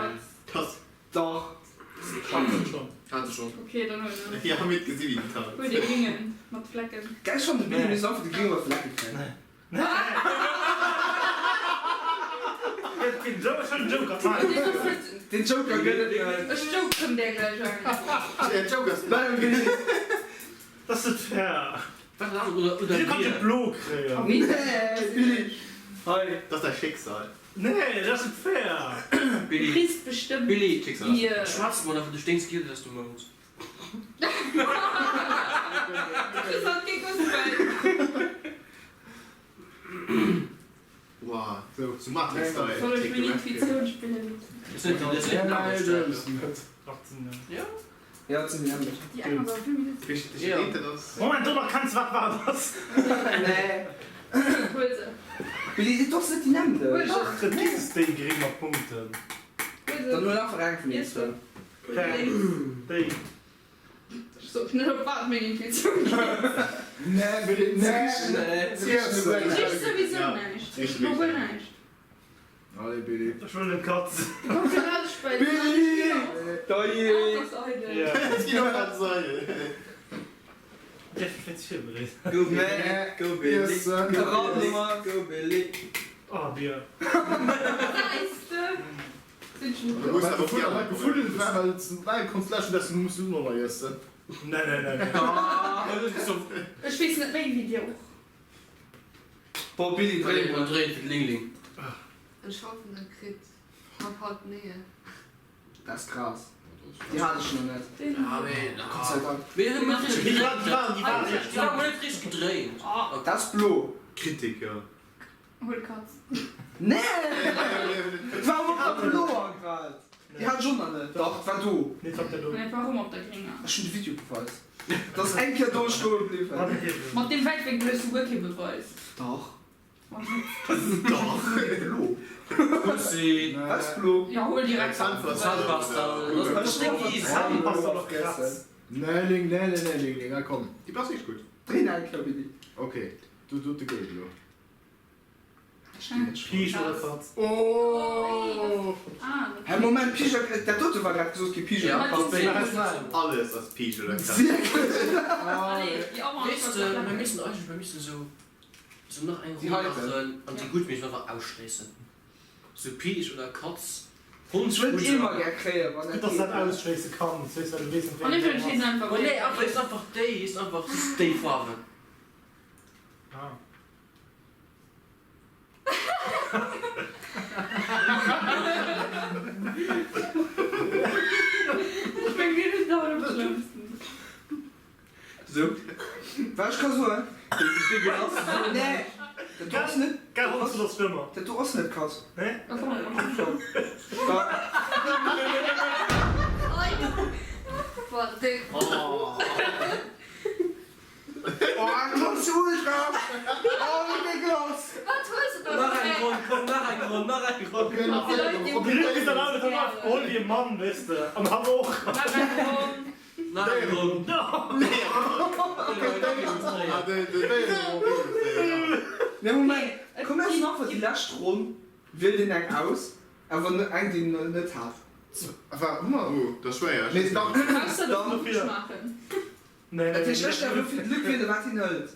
Speaker 6: Katz.
Speaker 4: Dach.
Speaker 2: Hat se schon.
Speaker 5: Ok, dann huelen ech.
Speaker 6: Ja, mir gesi wéi den Tanz.
Speaker 5: Huel dee gringen mat Flecken.
Speaker 4: Geil, ech fannen de Billy misst einfach de gringe mat Flecke kréien. Den Joker gëtt et net.
Speaker 5: Ech jokeren där gläich eng.
Speaker 6: Den Joker ass
Speaker 4: Well Billy.
Speaker 3: Dat ass net fair.
Speaker 2: Wat ass oder
Speaker 3: Wéi kann de blo kréien?
Speaker 4: Nee, Billy. Hei.
Speaker 6: Dat ass däi Schicksal.
Speaker 3: Nee, dat ass net fair.
Speaker 5: Du kriss bestëmmt
Speaker 2: Billy,
Speaker 5: déi.
Speaker 2: Schwarz Mann, awer du sténks giel, dass du Mount.
Speaker 5: Du kriss haut kee Gospel.
Speaker 6: Wow, sou Matrix-Style.
Speaker 5: Soll ech meng Intuitioun spille loossen?
Speaker 2: Ja.
Speaker 4: Ja, et sinn déi aner.
Speaker 5: Déi eng ass awer vill méi lëschteg.
Speaker 3: Moment, domat kenns wat war ass.
Speaker 4: Nee.
Speaker 5: Huel se.
Speaker 4: Mee déi ass net déi nämlech.
Speaker 3: Dach, et ass déi gréng mat Punkten.
Speaker 5: Huel se.
Speaker 4: Dann huel einfach eng vun deenen zwou.
Speaker 3: Déi.
Speaker 5: Ech sot net op wat meng Intuitioun geet.
Speaker 1: Nee, nee, nee.
Speaker 5: Du richs souwisou näischt. Ech no guer näischt.
Speaker 1: Allez Billy.
Speaker 3: Ech wëll net Katz.
Speaker 5: Du kanns jo grad bei
Speaker 4: Billy! Dajee!
Speaker 5: Dat ass eidel.
Speaker 6: Et ginn och ganz eidel.
Speaker 3: Dierf ech wéinst virbereet?
Speaker 2: Go Billy, go Billy, go Billy, go Billy.
Speaker 3: Oh Bier.
Speaker 5: Gesäis de? Sinn ech net
Speaker 1: Du muss awer och gefuddelt war, well et nei konns läschen, deswegen muss du och nach iessen.
Speaker 3: Nee, nee, nee, nee.
Speaker 5: Ech weess net méi wéi dir och.
Speaker 4: Boah Billy, dréi
Speaker 2: mol. Dréi fir d'Lingling.
Speaker 7: Ech hoffen e kritt haut haut nee.
Speaker 4: Dat ass krass, déi hat ech nach net. Gott sei Dank.
Speaker 2: Déi war net richteg gedréint.
Speaker 4: Dat ass blo.
Speaker 6: Kritiker.
Speaker 5: Huel Katz.
Speaker 4: Nee! Et war op der bloer grad. Déi hat ech och nach net. Dach, et war do.
Speaker 3: Nee, et war op der do.
Speaker 5: Nee, et war erëm op der gringer.
Speaker 4: Ech hunn de Videobeweis. Et ass eng Kéier do stoe bliwwen.
Speaker 5: Mat deem Wäitwénkel hues du guer kee Beweis.
Speaker 4: Dach.
Speaker 6: Dach.
Speaker 4: Blo.
Speaker 2: Pussy.
Speaker 4: Wat ass blo?
Speaker 5: Jo, huel direkt
Speaker 2: Zahnpasta.
Speaker 3: Zahnpasta oder Kratz?
Speaker 1: Nee, Ling, nee, nee, nee, Ling, Ling, ah komm.
Speaker 6: Déi ass echt gutt.
Speaker 4: Dréi nach eng Kéier, Billy.
Speaker 1: Ok, du, du, de gëllt elo.
Speaker 3: Piisch oder Katz?
Speaker 1: Oh!
Speaker 4: Hä Moment, Piisch oder Katz? Dat dote war grad gesot gi, Piisch oder Katz.
Speaker 6: Alles ass Piisch oder Katz.
Speaker 2: Weess de, mir missten eigentlech, mir missten esou, esou nach eng Ronn maachen an déi gutt missten einfach ausschléissen. Sou Piisch oder Katz, Hond,
Speaker 4: Ech wëll déi emmer gär kréien, wann dat
Speaker 3: Gutt, dass
Speaker 4: geet.
Speaker 3: dat ausschléisse kanns, weess well du weess net wéi eng dat ass.
Speaker 2: Ma nee, einfach, ist einfach déi, ist einfach just déi Faarwen.
Speaker 3: Ah.
Speaker 5: Ech meng mir ass dat am schlëmmsten.
Speaker 4: Sou, wat ech ka soen, nee, dat do ass net,
Speaker 3: Gell, Hond ass schlimmer.
Speaker 4: dat do ass net Katz.
Speaker 3: Nee?
Speaker 4: Oh, eng Katz ultra! Oh, wéi déck ass!
Speaker 7: Wat hues de da
Speaker 2: Nach eng Ronn, komm, nach eng Ronn, nach eng Ronn.
Speaker 3: Déi Leit sinn dann alle dann afgeholl wéi e Mann, weess de, an hatt och.
Speaker 5: Nach eng Ronn.
Speaker 2: Nach eng Ronn.
Speaker 4: Nee Moment, komm mir maachen einfach déi lescht Ronn, wielt een eng aus, awer eng déi en net hat.
Speaker 6: Wat hu mer? Oh, dat ass schwéier.
Speaker 4: Mee dann,
Speaker 5: Ausser du wëlls maachen.
Speaker 4: Dat heescht, ech däerf elo fir de Luc wielen, wat hien hëlt.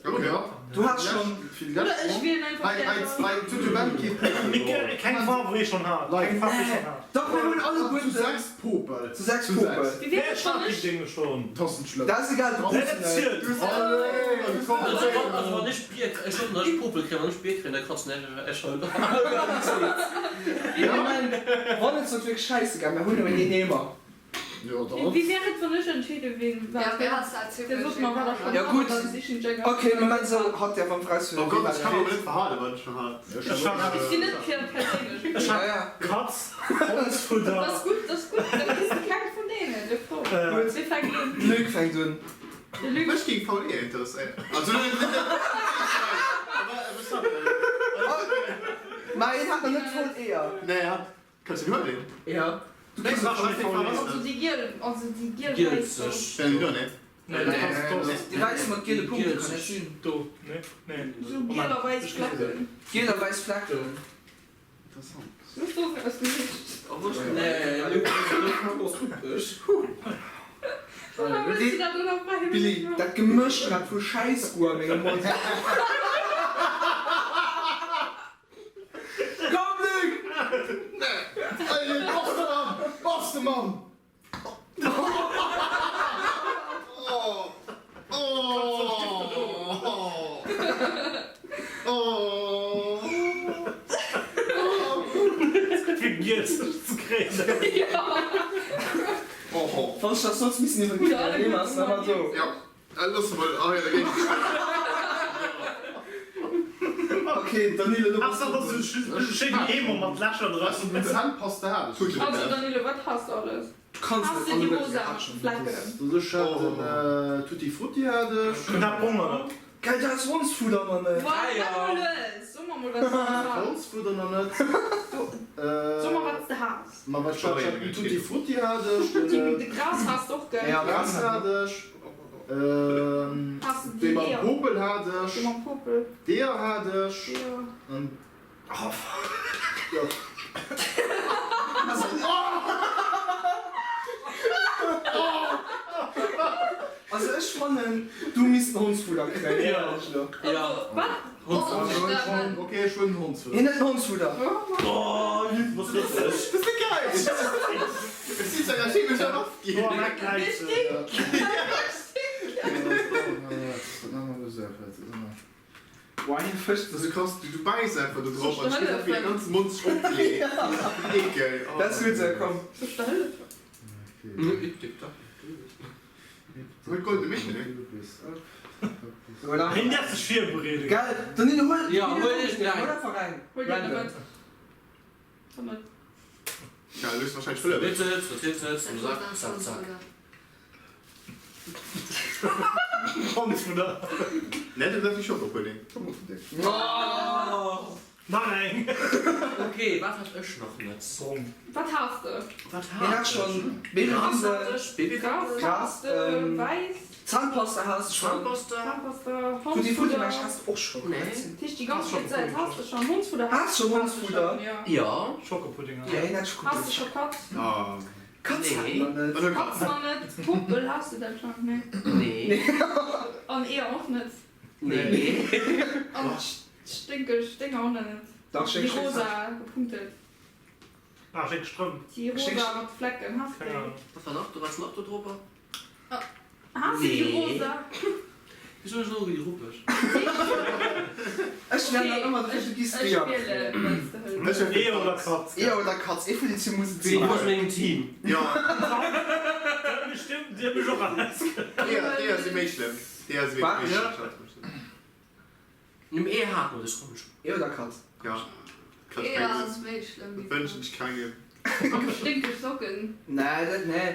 Speaker 4: Du has schonn.
Speaker 5: Oder ech wielen einfach der.
Speaker 3: Keng Farw wou ee schonn hat. Keng Farw wou ee schonn hat.
Speaker 4: Dach, mir hunn alleguerten.
Speaker 1: Zu 6 Popel.
Speaker 4: Zu 6 Popel.
Speaker 5: Wéi wier et wann ech.
Speaker 4: Dat ass egal, du kriss en net.
Speaker 2: Also wann ech Bier, ech hoffen datt ech Popel kréien, wann ech Bier kréien, da kratzen ech ech halt.
Speaker 4: Moment, wann et sollt wierklech schäissegal, mir hunn nëmmen een Eemer.
Speaker 5: Wéi wär et wann ech entscheede ween wat gëtt? Dir sot mer wat der schonn
Speaker 4: Ja gutt, ok, Moment, sou hatt däerf einfach auswielen
Speaker 6: Oh Gott, ech ka mer awer net verhalen wat ech schon hat.
Speaker 5: Ech sinn net fir perséinlech.
Speaker 3: Ech hat Katz, Hondsfudder.
Speaker 5: Dat ass gutt, dat ass gutt, da kriss de keng vun deenen. De Fro. Wie fänkt un?
Speaker 4: De Luc fänkt un.
Speaker 5: De Luc.
Speaker 6: Mech géing VE interesséieren. Also net net
Speaker 4: Mä hien hat nach net voll Eeër.
Speaker 6: Nee, hat. Kanns du den huelen?
Speaker 4: Ja.
Speaker 6: Du kriss och schon voll
Speaker 5: Also déi giel, also déi giel wäiss do.
Speaker 6: Nee, do net.
Speaker 3: Nee,
Speaker 4: Déi wäiss mat giele Punkte kann net sinn.
Speaker 3: Do, nee, nee.
Speaker 5: Sou giel a wäiss Flecken.
Speaker 4: Giel a wäiss Flecken.
Speaker 1: Interessant.
Speaker 5: Sou doof aus Gesicht.
Speaker 2: Nee, Luc, du bass ruppeg.
Speaker 5: Woubäi wëlls du dat elo fräiwëlleg
Speaker 4: Billy,
Speaker 5: maachen?
Speaker 4: dat Gemësch hat vu Schäissgoût a mengem Mond. Komm Luc!
Speaker 1: Allez, bass de Mann! Bass de Mann!
Speaker 3: Fir gielzeg ze kréien.
Speaker 4: Wann ech dat soss missen iwwerkréien, nee, ass awer do.
Speaker 6: Loosse mol hei an der Géigend stoen.
Speaker 4: Ok, Danilo, du
Speaker 3: bass. Ach, dat ass esou e schéinen Eemer mat Lächer dran.
Speaker 1: Zännpasta hat ech.
Speaker 5: Also Danilo, wat has de alles?
Speaker 4: Du kanns
Speaker 5: Has
Speaker 4: net
Speaker 5: de déi
Speaker 4: alleguerten
Speaker 5: rosa
Speaker 4: hat schon.
Speaker 5: Flecken?
Speaker 1: Also ech hat den Tutti Frutti hat ech.
Speaker 3: Den hat Brong nach net.
Speaker 4: Geil, du has Hondsfudder nach net.
Speaker 5: Woah, wat mol lues. So mer mol wat s de has.
Speaker 1: Hondsfudder nach net.
Speaker 5: So mer wat s de has.
Speaker 1: Ma wat ech hat, ech hat den Tutti Frutti hat ech.
Speaker 5: De Gras has de och, gell?
Speaker 4: Ja,
Speaker 1: Gras hat ech.
Speaker 5: Has de
Speaker 1: Dee
Speaker 5: déi
Speaker 1: mam
Speaker 5: Eeër?
Speaker 1: Popel hat ech.
Speaker 5: Dee mam Popel.
Speaker 1: D'Eeër hat ech.
Speaker 5: D'Eeër.
Speaker 1: An jo.
Speaker 4: Also ech fannen du misst en Hondsfudder kréien, éierlech elo.
Speaker 2: Ja.
Speaker 5: Wat?
Speaker 1: Ok, ech huelen en Hondsfudder.
Speaker 4: Hien huet en Hondsfudder.
Speaker 3: Oh, Luc, bass witzeg.
Speaker 6: Dat ass net geil! Ech sinn zwar grad chemesch am Ofginn.
Speaker 3: Oh, dat gläicht sech.
Speaker 4: Boah, hien fëscht
Speaker 6: Dat ass sou krass, du bäiss einfach do drop an et steet einfach wéi de ganze Mond sech opbläht. Ekel.
Speaker 4: Dat ass gutt, komm.
Speaker 5: Soll ech der hëllefen?
Speaker 6: Huet Golden Michel, ne?
Speaker 4: Voilà.
Speaker 3: Hien däerf sech virbereeden.
Speaker 4: Gell, Danilo, huel
Speaker 2: Ja, huel ech
Speaker 4: huel
Speaker 2: eng.
Speaker 4: einfach eng.
Speaker 5: Huel dir
Speaker 4: Random.
Speaker 5: net. Dann net.
Speaker 6: Ja, du hues wahrscheinlech Fëllef.
Speaker 2: Bitte, bitte, zum Sack, zack, zack.
Speaker 3: Hondsfudder.
Speaker 6: Nee, dat ass Schokopudding.
Speaker 2: Oh!
Speaker 3: Nach eng!
Speaker 2: Ok, wat hat ech nach net?
Speaker 3: Brong.
Speaker 5: Wat has de?
Speaker 2: Wat
Speaker 4: Hien
Speaker 2: hat
Speaker 4: hat
Speaker 2: ech?
Speaker 4: schon
Speaker 2: Gras
Speaker 4: Babywindel,
Speaker 2: hat ech, Babywindel.
Speaker 5: Gras
Speaker 4: Gras,
Speaker 5: has de, wäiss.
Speaker 4: Zahnpasta has de schon.
Speaker 2: Zahnpasta.
Speaker 5: Zahnpasta,
Speaker 4: Tutti Frutti
Speaker 5: Hondsfudder.
Speaker 4: mensch has de och schon.
Speaker 2: Nee.
Speaker 5: Dat heescht déi ganz vill Zäit has de schon Hondsfudder.
Speaker 4: Has schon Hondsfudder?
Speaker 5: Ja.
Speaker 2: Ja.
Speaker 3: Schokopudding.
Speaker 4: Ja, hien hat
Speaker 5: Has
Speaker 4: Schokopudding.
Speaker 5: de scho Katz?
Speaker 6: Ah.
Speaker 4: Katz hat
Speaker 2: Nee.
Speaker 4: mer net.
Speaker 5: Katz nach net. Popel has de dat schon? Nee.
Speaker 2: Nee.
Speaker 5: An Eeër och net.
Speaker 2: Nee.
Speaker 5: An Sténkeg Dénger och nach net.
Speaker 4: Dach,
Speaker 5: Déi
Speaker 4: schénk
Speaker 5: rosa gepunktet.
Speaker 3: Ah, schénk Strëmp.
Speaker 5: Déi rosa mat Flecken, has de
Speaker 3: Keng
Speaker 5: déi?
Speaker 3: Ahnung.
Speaker 2: Wat war nach do? Wat ass nach do drop?
Speaker 5: Has de déi
Speaker 2: Nee.
Speaker 5: rosa?
Speaker 2: Wéi soll ech elo déi ruppeg?
Speaker 4: Ech wär nach ëmmer dofir, du giss
Speaker 5: Ech
Speaker 4: Eeër
Speaker 5: wielen,
Speaker 4: kréien.
Speaker 5: wann s de hëls.
Speaker 6: Ech wär
Speaker 3: Eeër oder Katz?
Speaker 4: Eeër oder Katz, ee vun den zwee muss et
Speaker 2: Du
Speaker 4: sinn.
Speaker 2: bass mengem Team.
Speaker 6: Ja.
Speaker 3: Dat bestimmt, déi huet mech och erausgeholl.
Speaker 6: D'Eeër, d'Eeër si méi schlëmm. D'Eeër si wierklech méi schlëmm.
Speaker 2: Nimm Eeër hat mer dech ronn.
Speaker 4: Eeër oder Katz?
Speaker 6: Ja. Katz
Speaker 7: Eeër ass méi schlëmm wéi
Speaker 6: Wënschen ech kengem.
Speaker 7: An sténkeg Socken.
Speaker 4: Nee, dat nee.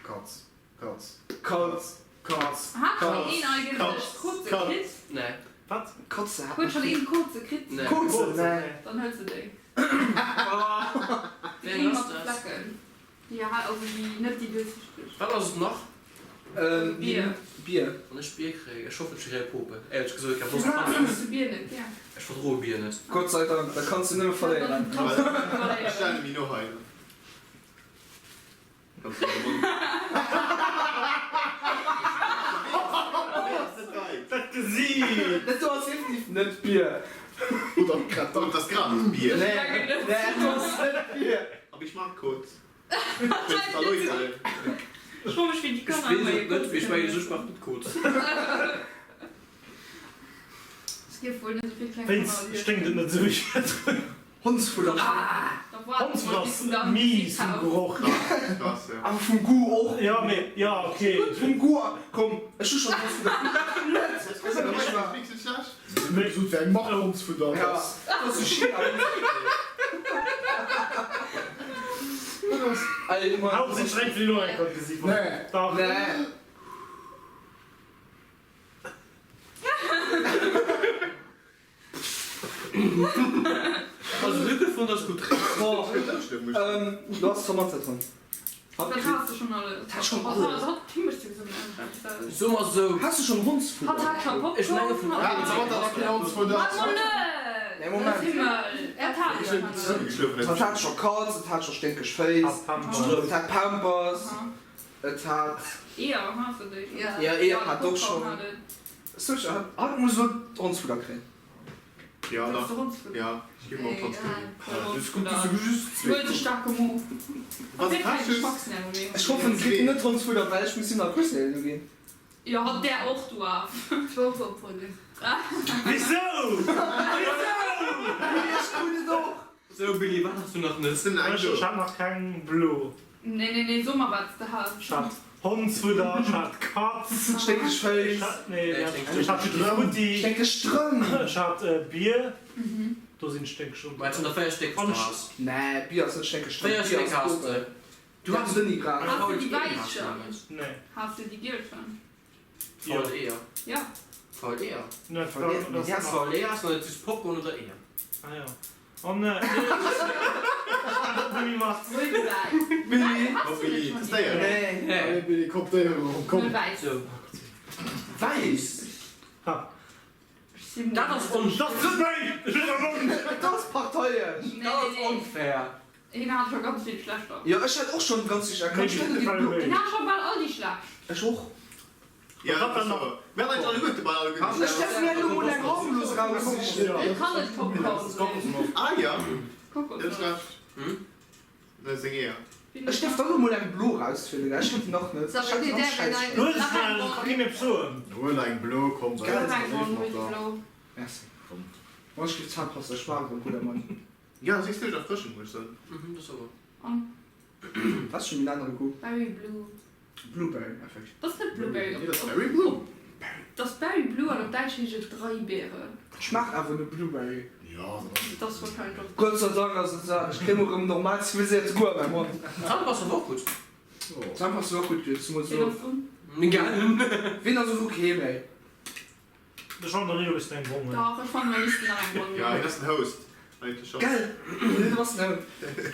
Speaker 1: Katz. Katz.
Speaker 4: Katz.
Speaker 1: Katz.
Speaker 5: Hat schonn een eigentlech Koze kritt?
Speaker 2: Nee.
Speaker 3: Wat?
Speaker 4: Kotze hat
Speaker 5: Huet schonn een Koze kritt?
Speaker 2: Nee.
Speaker 4: Koze, nee.
Speaker 5: Dann hëls de déi. Déi
Speaker 2: Wéi eng
Speaker 5: mat
Speaker 2: ass
Speaker 5: de
Speaker 2: dat?
Speaker 5: Flecken. Déi hei, also déi net déi duerchsichteg.
Speaker 2: Wat ass et nach?
Speaker 4: Bier. Bier.
Speaker 2: Wann ech Bier kréien, ech hoffen ech kréie Popel. Éierlech gesot, ech
Speaker 5: Hues du Bier net gär?
Speaker 2: Ech verdroe Bier net.
Speaker 4: Gott sei Dank, da kanns du nëmme verléieren.
Speaker 6: Ech stelle mi no hei. Ganz no de Mond.
Speaker 3: Dat Gesiit!
Speaker 4: Dat do ass definitiv net Bier.
Speaker 6: Oder grad dat ass grad net Bier.
Speaker 4: Nee, nee, dat ass net Bier.
Speaker 6: Aber ich mag kurz.
Speaker 5: Ech froe mech wéi déi
Speaker 2: Ech
Speaker 5: Kanner
Speaker 2: weess
Speaker 5: ëmmer
Speaker 2: et
Speaker 5: hir
Speaker 2: net,
Speaker 5: Kotz
Speaker 2: mee ech mengen
Speaker 5: kënnen.
Speaker 2: ech mag net Kotz.
Speaker 7: Es gierf wuel net esou vill kleng Kanner
Speaker 3: Wéinst
Speaker 7: wéi
Speaker 3: sténkt et net esou wéi virdrun.
Speaker 4: Hondsfudder.
Speaker 5: Da waarde mer
Speaker 3: Hondsfudder
Speaker 5: bis
Speaker 3: ass
Speaker 5: en dann
Speaker 3: mies
Speaker 5: Musik
Speaker 3: vum
Speaker 5: haut.
Speaker 3: Geroch.
Speaker 6: Krass, ja.
Speaker 4: Awer vum Goût och.
Speaker 3: Jo, mee jo, okay.
Speaker 4: Vum Goût, komm, ech hu schonn Hondsfudder. Net!
Speaker 6: Das ass net schlecht.
Speaker 1: Méi gesot wéi eng Mark Hondsfudder
Speaker 4: Ja,
Speaker 1: ass.
Speaker 4: dat ass sou China.
Speaker 3: Haut sinn d'Schréck wéi lo eng Kéier gesi vun.
Speaker 1: Nee.
Speaker 3: Dach.
Speaker 4: Nee.
Speaker 2: Also Lücke fonnt ass gutt.
Speaker 4: Boah, do ass Tomate dran.
Speaker 5: Dat has de schon alles.
Speaker 4: Dat hat schon alles.
Speaker 5: Hatt heemecht souwisou net eppes.
Speaker 2: So mer sou.
Speaker 4: Has du schon Hondsfudder?
Speaker 5: Hatt hat schon Popcorn.
Speaker 2: Ech menge vun
Speaker 5: Hatt
Speaker 2: allen.
Speaker 6: Samantha hat keen Hondsfudder.
Speaker 5: Hatt mol net!
Speaker 4: Nee, Moment.
Speaker 5: Himmel! Dat hat
Speaker 6: Ich
Speaker 5: schon
Speaker 6: hun
Speaker 5: alles.
Speaker 6: zesummegeschlofen.
Speaker 4: Et hat scho Katz, et hat scho sténkeg Féiss, et hat Pampers, et hat.
Speaker 5: Eeër has de déi schon?
Speaker 4: Ja, Eeër hat och
Speaker 5: Popcorn
Speaker 4: schon.
Speaker 5: hat et.
Speaker 4: Sou, hatt muss elo Hondsfudder kréien.
Speaker 6: Ja,
Speaker 5: Hues
Speaker 6: nach.
Speaker 5: de Hondsfudder?
Speaker 6: Ja, ich geb mir auch Hondsfudder.
Speaker 1: Das guckt du just
Speaker 5: Du hues e staarke Mo.
Speaker 6: Was
Speaker 5: Huet keng
Speaker 6: hast du?
Speaker 5: Geschmacksnerven méi.
Speaker 4: Ech hoffen, et kritt net Hondsfudder, well ech muss him nach Kusselen elo ginn.
Speaker 5: Jo, hat där och, du Af.
Speaker 7: Ech wollt och ophuelen.
Speaker 3: Wisou? Wisou?
Speaker 4: Ech krut et och!
Speaker 2: Sou Billy, wat has du nach net?
Speaker 3: Ech hat nach keng blo.
Speaker 5: Nee, nee, nee, so mer wat s de has.
Speaker 3: Ech hat Hondsfudder, ech hat Katz.
Speaker 4: Sténkeg Féiss.
Speaker 3: Nee, ech hat Tutti Frutti.
Speaker 4: Sténkeg Strëmp.
Speaker 3: Ech hat Bier. Do sinn sténkeg
Speaker 2: Mä et sinn der 4 Stéck wou s de has.
Speaker 4: Nee, Bier ass net sténkeg Strëmp.
Speaker 2: 4 Stéck has de.
Speaker 4: Du has Dënni grad.
Speaker 5: Has de déi wäiss schonn?
Speaker 3: Nee.
Speaker 5: Has de déi giel schonn?
Speaker 2: Faul Eeër.
Speaker 5: Ja.
Speaker 2: Faul Eeër.
Speaker 3: Nee,
Speaker 2: Faul Eeër ass nach net just Popcorn oder Eeër.
Speaker 3: Ah jo. Oh nee.
Speaker 4: Billy.
Speaker 6: Billy, das Déier.
Speaker 4: Nee.
Speaker 1: Allez Billy, komm Déier erom, komm.
Speaker 5: Wäiss.
Speaker 2: Sou.
Speaker 4: Wäiss?
Speaker 3: Ha.
Speaker 2: Dat ass onfair.
Speaker 3: Dat ass méi! Ech hunn erwonn!
Speaker 4: Dat ass parteiesch.
Speaker 2: Dat ass onfair.
Speaker 5: Hien hat scho ganz vill schlechter.
Speaker 4: Jo, ech hat och schon ganz vill schlechter.
Speaker 5: Hien hat scho bal all déi schlecht.
Speaker 4: Ech och.
Speaker 6: Ja, dat ass so. Mir han eigentlich alleguerte bal alleguerte déi
Speaker 4: Ech därf mir elo mol eng harmlos raussichen.
Speaker 5: Et kann net Popcorn sinn.
Speaker 6: Ah ja,
Speaker 5: Kokosnoss.
Speaker 6: dat ass recht. Dat seng Eeër.
Speaker 4: Ech därf dann elo mol eng blo rausfillen, gell? Ech hat déi nach net. Ech hat déi ganz schäiss.
Speaker 3: Huel schnell, ka kee méi soen.
Speaker 1: Huel eng blo, komm, sei
Speaker 4: Gell?
Speaker 1: net esou léif mat der.
Speaker 4: Merci. Wann ech géif Zahnpasta, ech war awer e gudder Mann.
Speaker 6: Ja, dat ass extrem erfrëschend, muss ech soen.
Speaker 2: Mhm, dat ass awer.
Speaker 5: An?
Speaker 4: Dat ass schon en anere Goût.
Speaker 5: Berry Blue.
Speaker 4: Blueberry, effektiv.
Speaker 5: Dat ass net Blueberry.
Speaker 6: Nee, dat ass Berry Blue.
Speaker 5: Dat ass Berry Blue an op Däitsch heescht et Dreibeere.
Speaker 4: Et schmaacht awer no Blueberry.
Speaker 1: Ja, dat ass
Speaker 5: Dat ass wahrscheinlech och.
Speaker 4: Gott sei Dank ass et dat. Ech kréie mol erëm normal ziviliséierte Goût a mäi Mond.
Speaker 2: Zahnpasta war och gutt.
Speaker 4: Zahnpasta war och gutt, zemools
Speaker 5: Ween
Speaker 4: elo.
Speaker 5: ass drun?
Speaker 2: Gell?
Speaker 4: Ween ass elo kee méi?
Speaker 3: Ech fannen der Leo misst eng Ronn hunn.
Speaker 5: Dach, ech fannen mer missten nach eng Ronn hunn.
Speaker 6: Ja, hien ass den Host eigentlech schon.
Speaker 4: Gell? Du bass den Host.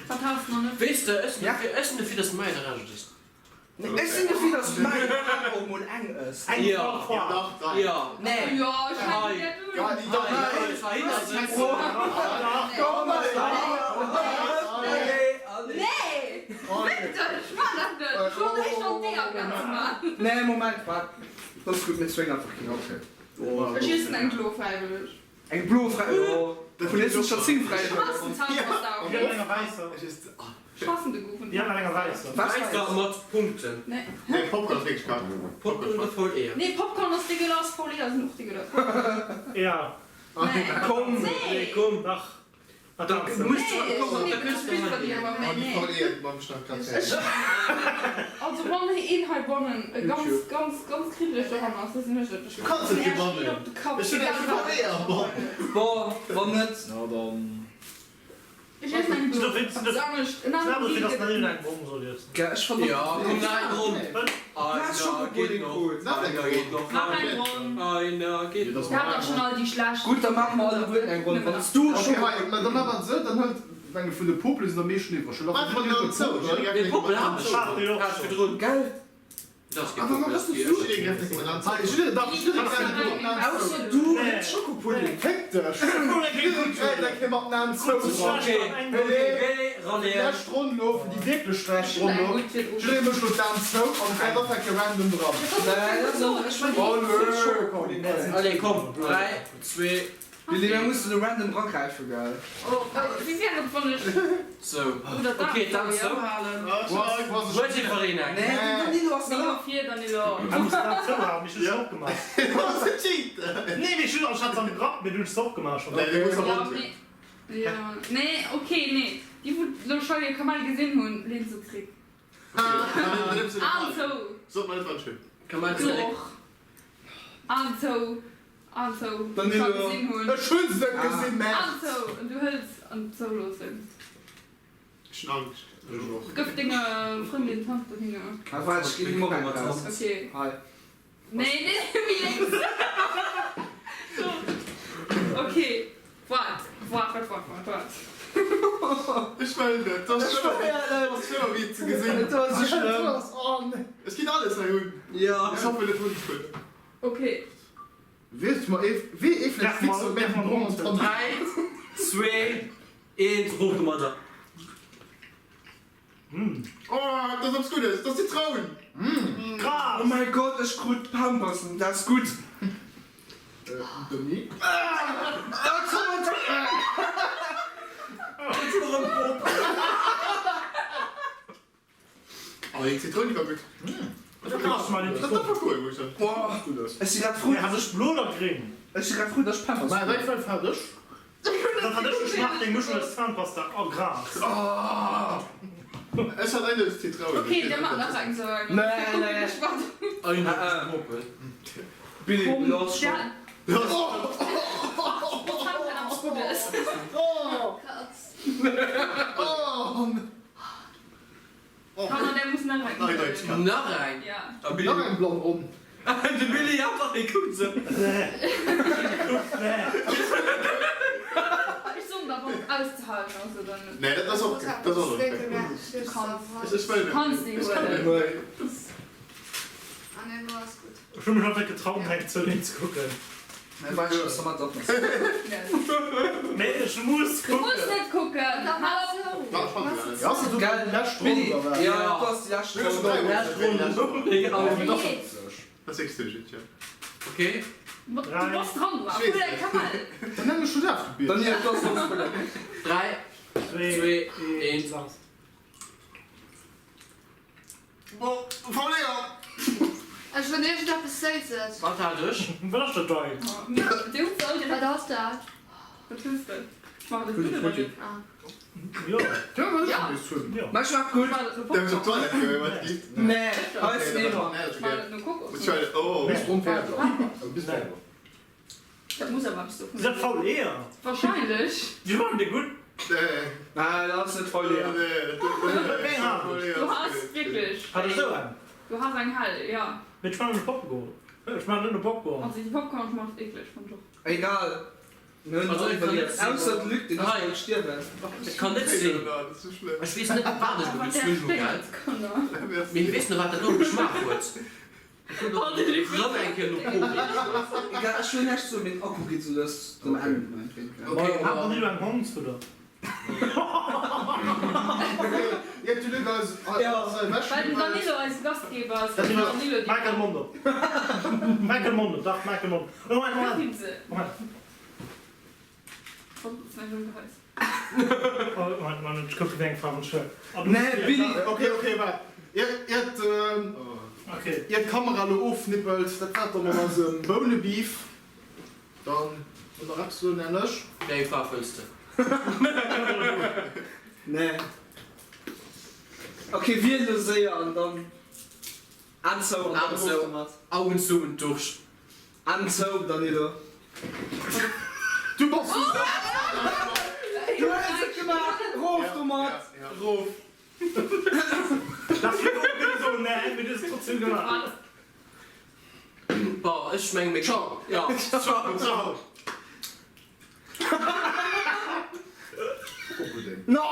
Speaker 5: Wat has de nach net?
Speaker 2: Weess de, ech sinn dofir, ech sinn dofir, dass mäi de Rescht ësst.
Speaker 4: Nee, ech sinn dofir, dass mäi och mol eng ësst.
Speaker 3: Eng
Speaker 2: Ja.
Speaker 3: Fra
Speaker 6: Ja, dach, dach.
Speaker 2: Ja.
Speaker 4: Nee.
Speaker 5: Jo, ech hätt
Speaker 2: Hei.
Speaker 5: gär du.
Speaker 6: Ja, déi dach.
Speaker 2: Hei, hei, hei, hei,
Speaker 4: Komm, allez, allez.
Speaker 5: Nee! Wierklech, ech man dat net. Ech wollt éischter d'Eeër ganz man.
Speaker 4: Nee, Moment, waart. Dat ass gutt, mir zwéngen einfach keen op.
Speaker 5: Ech iessen eng blo fräiwëlleg.
Speaker 4: Eng blo fräiwëlleg? Oh, dovun iessen ech der 10
Speaker 5: Ech hassen
Speaker 4: fräiwëlleg.
Speaker 5: Zahnpasta och.
Speaker 3: Déi an enger wäisser.
Speaker 5: Ech hassen de Goût vun
Speaker 3: Déi an enger
Speaker 5: Zahnpasta.
Speaker 3: wäisser.
Speaker 2: Wäisser mat Punkten.
Speaker 5: Nee.
Speaker 6: Nee, Popcorn ass wierklech kacke.
Speaker 2: Popcorn oder faul Eeër?
Speaker 5: Nee, Popcorn ass dégueulasse, faul Eeër sinn och dégueulasse.
Speaker 3: Ja.
Speaker 5: Nee.
Speaker 4: Komm.
Speaker 5: Nee.
Speaker 2: Komm.
Speaker 3: Dach.
Speaker 2: Da muss
Speaker 5: Also wann een heibannen e ganz ganz ganz kriddlech doran ass, da sinn ech et.
Speaker 6: Du kanns net gewannen. Ech hunn eng faul Eeër am Bauch.
Speaker 4: Boah, wann net.
Speaker 1: Ja, dann.
Speaker 5: Ech iessen eng Blumm. Eppes anescht, en anere Deal gëtt et net.
Speaker 4: Gell, ech fannen
Speaker 2: Ja, komm nach eng Ronn.
Speaker 4: Einer
Speaker 2: geet noch.
Speaker 6: Nach eng Ronn.
Speaker 5: Nach eng Ronn.
Speaker 2: Einer geet noch.
Speaker 5: Dir hat dach schon all déi schlecht.
Speaker 4: Gutt, da maache mer alleguerten eng Ronn. Wann s du
Speaker 1: Okay, hei, mä da maache mer et esou, dann hëlt menge vun de Popele sinn der meeschten iwwreg.
Speaker 6: Maache mer dann zou.
Speaker 2: Dee Popel hat ech virdrun.
Speaker 4: Gell? Ausser du hues Schokopudding.
Speaker 1: Féck dech! Jiddereen gräift eng Kéier mat den Aen zou dran. Lescht Ronn lo, déi wierklech lescht Ronn lo. Jidderee mécht lo d'Aen zou an gräift einfach eng Kéier random dran.
Speaker 2: Allez komm, 3, 2,
Speaker 4: Lili, mir mussen elo random ragräifen, gell?
Speaker 2: Sou, ok, d'Aen zouhalen. Huet jiddwereen eng?
Speaker 4: Nee, den Danilo ass nach op.
Speaker 3: Ah, muss d'Aen zouhalen, mee ech hu se opgemaach. Nee, mee ech hunn, ech hat se am Grapp, mee du hunn ech se opgemaach schonn.
Speaker 5: Nee, ok, nee. Déi wou lo scho hir Kamell gesinn hunn, leen se zréck. Aen zou.
Speaker 2: Kamell zréck.
Speaker 5: Aen zou. Aen zou, déi scho gesinn hunn.
Speaker 1: Ech hunn se net gesinn, Merde.
Speaker 5: Aen zou, an du hëls an zou loossen.
Speaker 6: Ech hunn Angscht.
Speaker 1: Ech och.
Speaker 5: Gëff denger Frëndin d'Hand dohinner.
Speaker 4: Ah, waart, ech ginn him och eng raus.
Speaker 5: Ok.
Speaker 4: Hei.
Speaker 5: Nee, nee, méi lénks. So. Ok, waart, waart, waart, waart, waart, waart.
Speaker 6: Ech wëll net. Dat ass schlëmmer, dat ass schlëmmer wéi et ze gesinn.
Speaker 4: Dat ass esou schlëmm.
Speaker 6: Ech ginn alles hei hunn.
Speaker 4: Jo.
Speaker 6: Ech hoffen, et hunn ech.
Speaker 5: Ok.
Speaker 1: Wiert mer ee wee ee vläicht fix op mär Bronze dran.
Speaker 2: 3, 2, 1, rof domadder.
Speaker 6: Oh, dat ass eppes Guddes, dat ass Zitroun!
Speaker 3: Gras!
Speaker 4: Oh mäi Gott, ech krut Pampersen, dat ass gutt!
Speaker 1: Denis?
Speaker 6: Oh, déi Zitroun, déi war gutt.
Speaker 3: Dat ass mei
Speaker 6: Dat war cool, muss ech soen.
Speaker 4: Ech si grad frou.
Speaker 3: Hat ech blo oder gréng?
Speaker 4: Ech si grad frou, dass ech Pampers
Speaker 1: Mä wéi well fäerdeg?
Speaker 3: Dat hat ech geschmaacht, deng Mëschung aus Zahnpasta a Gras.
Speaker 6: Ech hat eindeutig Zitroun.
Speaker 5: Ok, da mat nach eng sou eng.
Speaker 4: Nee, nee.
Speaker 2: Eindeutig Popel.
Speaker 4: Billy, lass schon.
Speaker 5: Kanner, där muss nach eng huelen.
Speaker 2: Nach eng?
Speaker 5: Ja.
Speaker 1: Nach eng blann Ronn.
Speaker 2: De Billy einfach, hie kuckt sou.
Speaker 5: Ech soen der, wann et auszehalen ass oder net.
Speaker 6: Nee, dat ass och, dat ass och okay.
Speaker 5: Du kanns.
Speaker 6: Ech wëll net.
Speaker 5: Kanns déi huelen.
Speaker 3: Ech hu mech einfach net getraut, nach eng zou ze kucken.
Speaker 4: Mä weiss ech, dass der mat dran ass.
Speaker 3: Mee ech muss
Speaker 5: Du muss
Speaker 3: kucken.
Speaker 5: net kucken. Hal op!
Speaker 4: Gell, Billy? Jo, dat ass déi lescht Ronn.
Speaker 2: Lescht Ronn.
Speaker 6: Dat sees du, Jill.
Speaker 2: Ok.
Speaker 5: Du bass dran, du Huel eng Kamell.
Speaker 1: Dann nenn ech schon Aafgebiet.
Speaker 4: Daniel, du ass ons Problem.
Speaker 2: 3, 2, 1.
Speaker 6: Bon, verléier!
Speaker 7: Ech wëll iergendeppes Séisses.
Speaker 2: Wat hat ech?
Speaker 3: Wat ass dat hei?
Speaker 5: Déi hues de all direkt.
Speaker 7: Wat ass dat?
Speaker 5: Wat hues de? Ech maachen dat gutt oder net?
Speaker 7: Ah.
Speaker 3: Jo.
Speaker 1: Ja, wat ech nees hunn.
Speaker 3: Jo.
Speaker 4: Mä schmaacht gutt.
Speaker 5: Ech maachen dat no
Speaker 6: Däerf ech op
Speaker 5: Popcorn.
Speaker 6: d'Toilette goen, wat geet?
Speaker 4: Nee, hei ass den Eemer.
Speaker 5: Ech maachen dat no Kokos.
Speaker 6: Oh.
Speaker 1: Nächst Ronn fäerdeg. Also bis fäerdeg.
Speaker 5: Dat muss awer eppes dovun
Speaker 3: Sinn dat faul Eeër?
Speaker 5: Wahrscheinlech.
Speaker 3: Déi waren dir gutt.
Speaker 6: Nee.
Speaker 4: Nee, dat ass net faul Eeër.
Speaker 3: Wéi eng hat ech?
Speaker 5: Du has wierklech.
Speaker 3: Hat ech esou eng?
Speaker 5: Du has eng hell, jo.
Speaker 3: Mee ech maachen net Popcorn. Ech maachen net no Popcorn.
Speaker 5: Also déi Popcorn schmaacht eekleg, fannt ech och.
Speaker 4: Egal, mir hunn
Speaker 2: Also,
Speaker 4: all
Speaker 2: et kann
Speaker 4: iwwerlieft.
Speaker 2: net sinn.
Speaker 4: Ausser de Luc, deen ass bal stierwen.
Speaker 2: Et kann net sinn. Ech weess net wat ech gezunn hu, gell? Mee hie weess nach wat dat elo geschmaacht huet. Rëm eng Kéier no Popel geschmaacht.
Speaker 4: Egal, ech wëll näischt soen, mee den Akku geet sou lues dem Enn mäin Drénk.
Speaker 2: Okay,
Speaker 3: Hat dann elo eng Hondsfudder?
Speaker 1: Iert de Luc eis ewech
Speaker 5: Well den Danilo eise Gastgeber ass, kritt den Danilo déi
Speaker 3: Michael
Speaker 5: Fro.
Speaker 3: Mondo. Michael Mondo, dach Michael Mondo. Oh Moment, Moment.
Speaker 5: Gëff him se.
Speaker 3: Moment.
Speaker 5: Hopp, ass näischt ëmgeheist.
Speaker 3: Oh, Moment, Moment, ech kucke wéi eng Faarwen ech huelen. Ah, du
Speaker 4: Nee,
Speaker 3: hues déi.
Speaker 4: Billy.
Speaker 1: Ok, ok, waart. Iert, iert,
Speaker 3: Okay.
Speaker 1: iert d'Kamera elo ofnippelt, dat war da mat eisem Bounebeef. Dann wëll nach eppes soen, Här Lësch?
Speaker 2: Wéi eng Faarf wëlls de?
Speaker 4: Nee. Ok, wiel elo séier an dann Aan zou an dann
Speaker 2: Aan zou,
Speaker 4: erof domat.
Speaker 2: Augen zu und durch.
Speaker 4: Aan zou, Danilo.
Speaker 1: Du bass sou
Speaker 4: Du hues et gemaach! Erof domat!
Speaker 6: Erof!
Speaker 3: Dat huet och gëlle soen, nee, mee du hues et trotzdem gemaach.
Speaker 2: Bon, ech meng mir
Speaker 6: Ciao!
Speaker 2: Ja, ciao!
Speaker 6: Ciao!
Speaker 1: Schokopudding.
Speaker 4: No!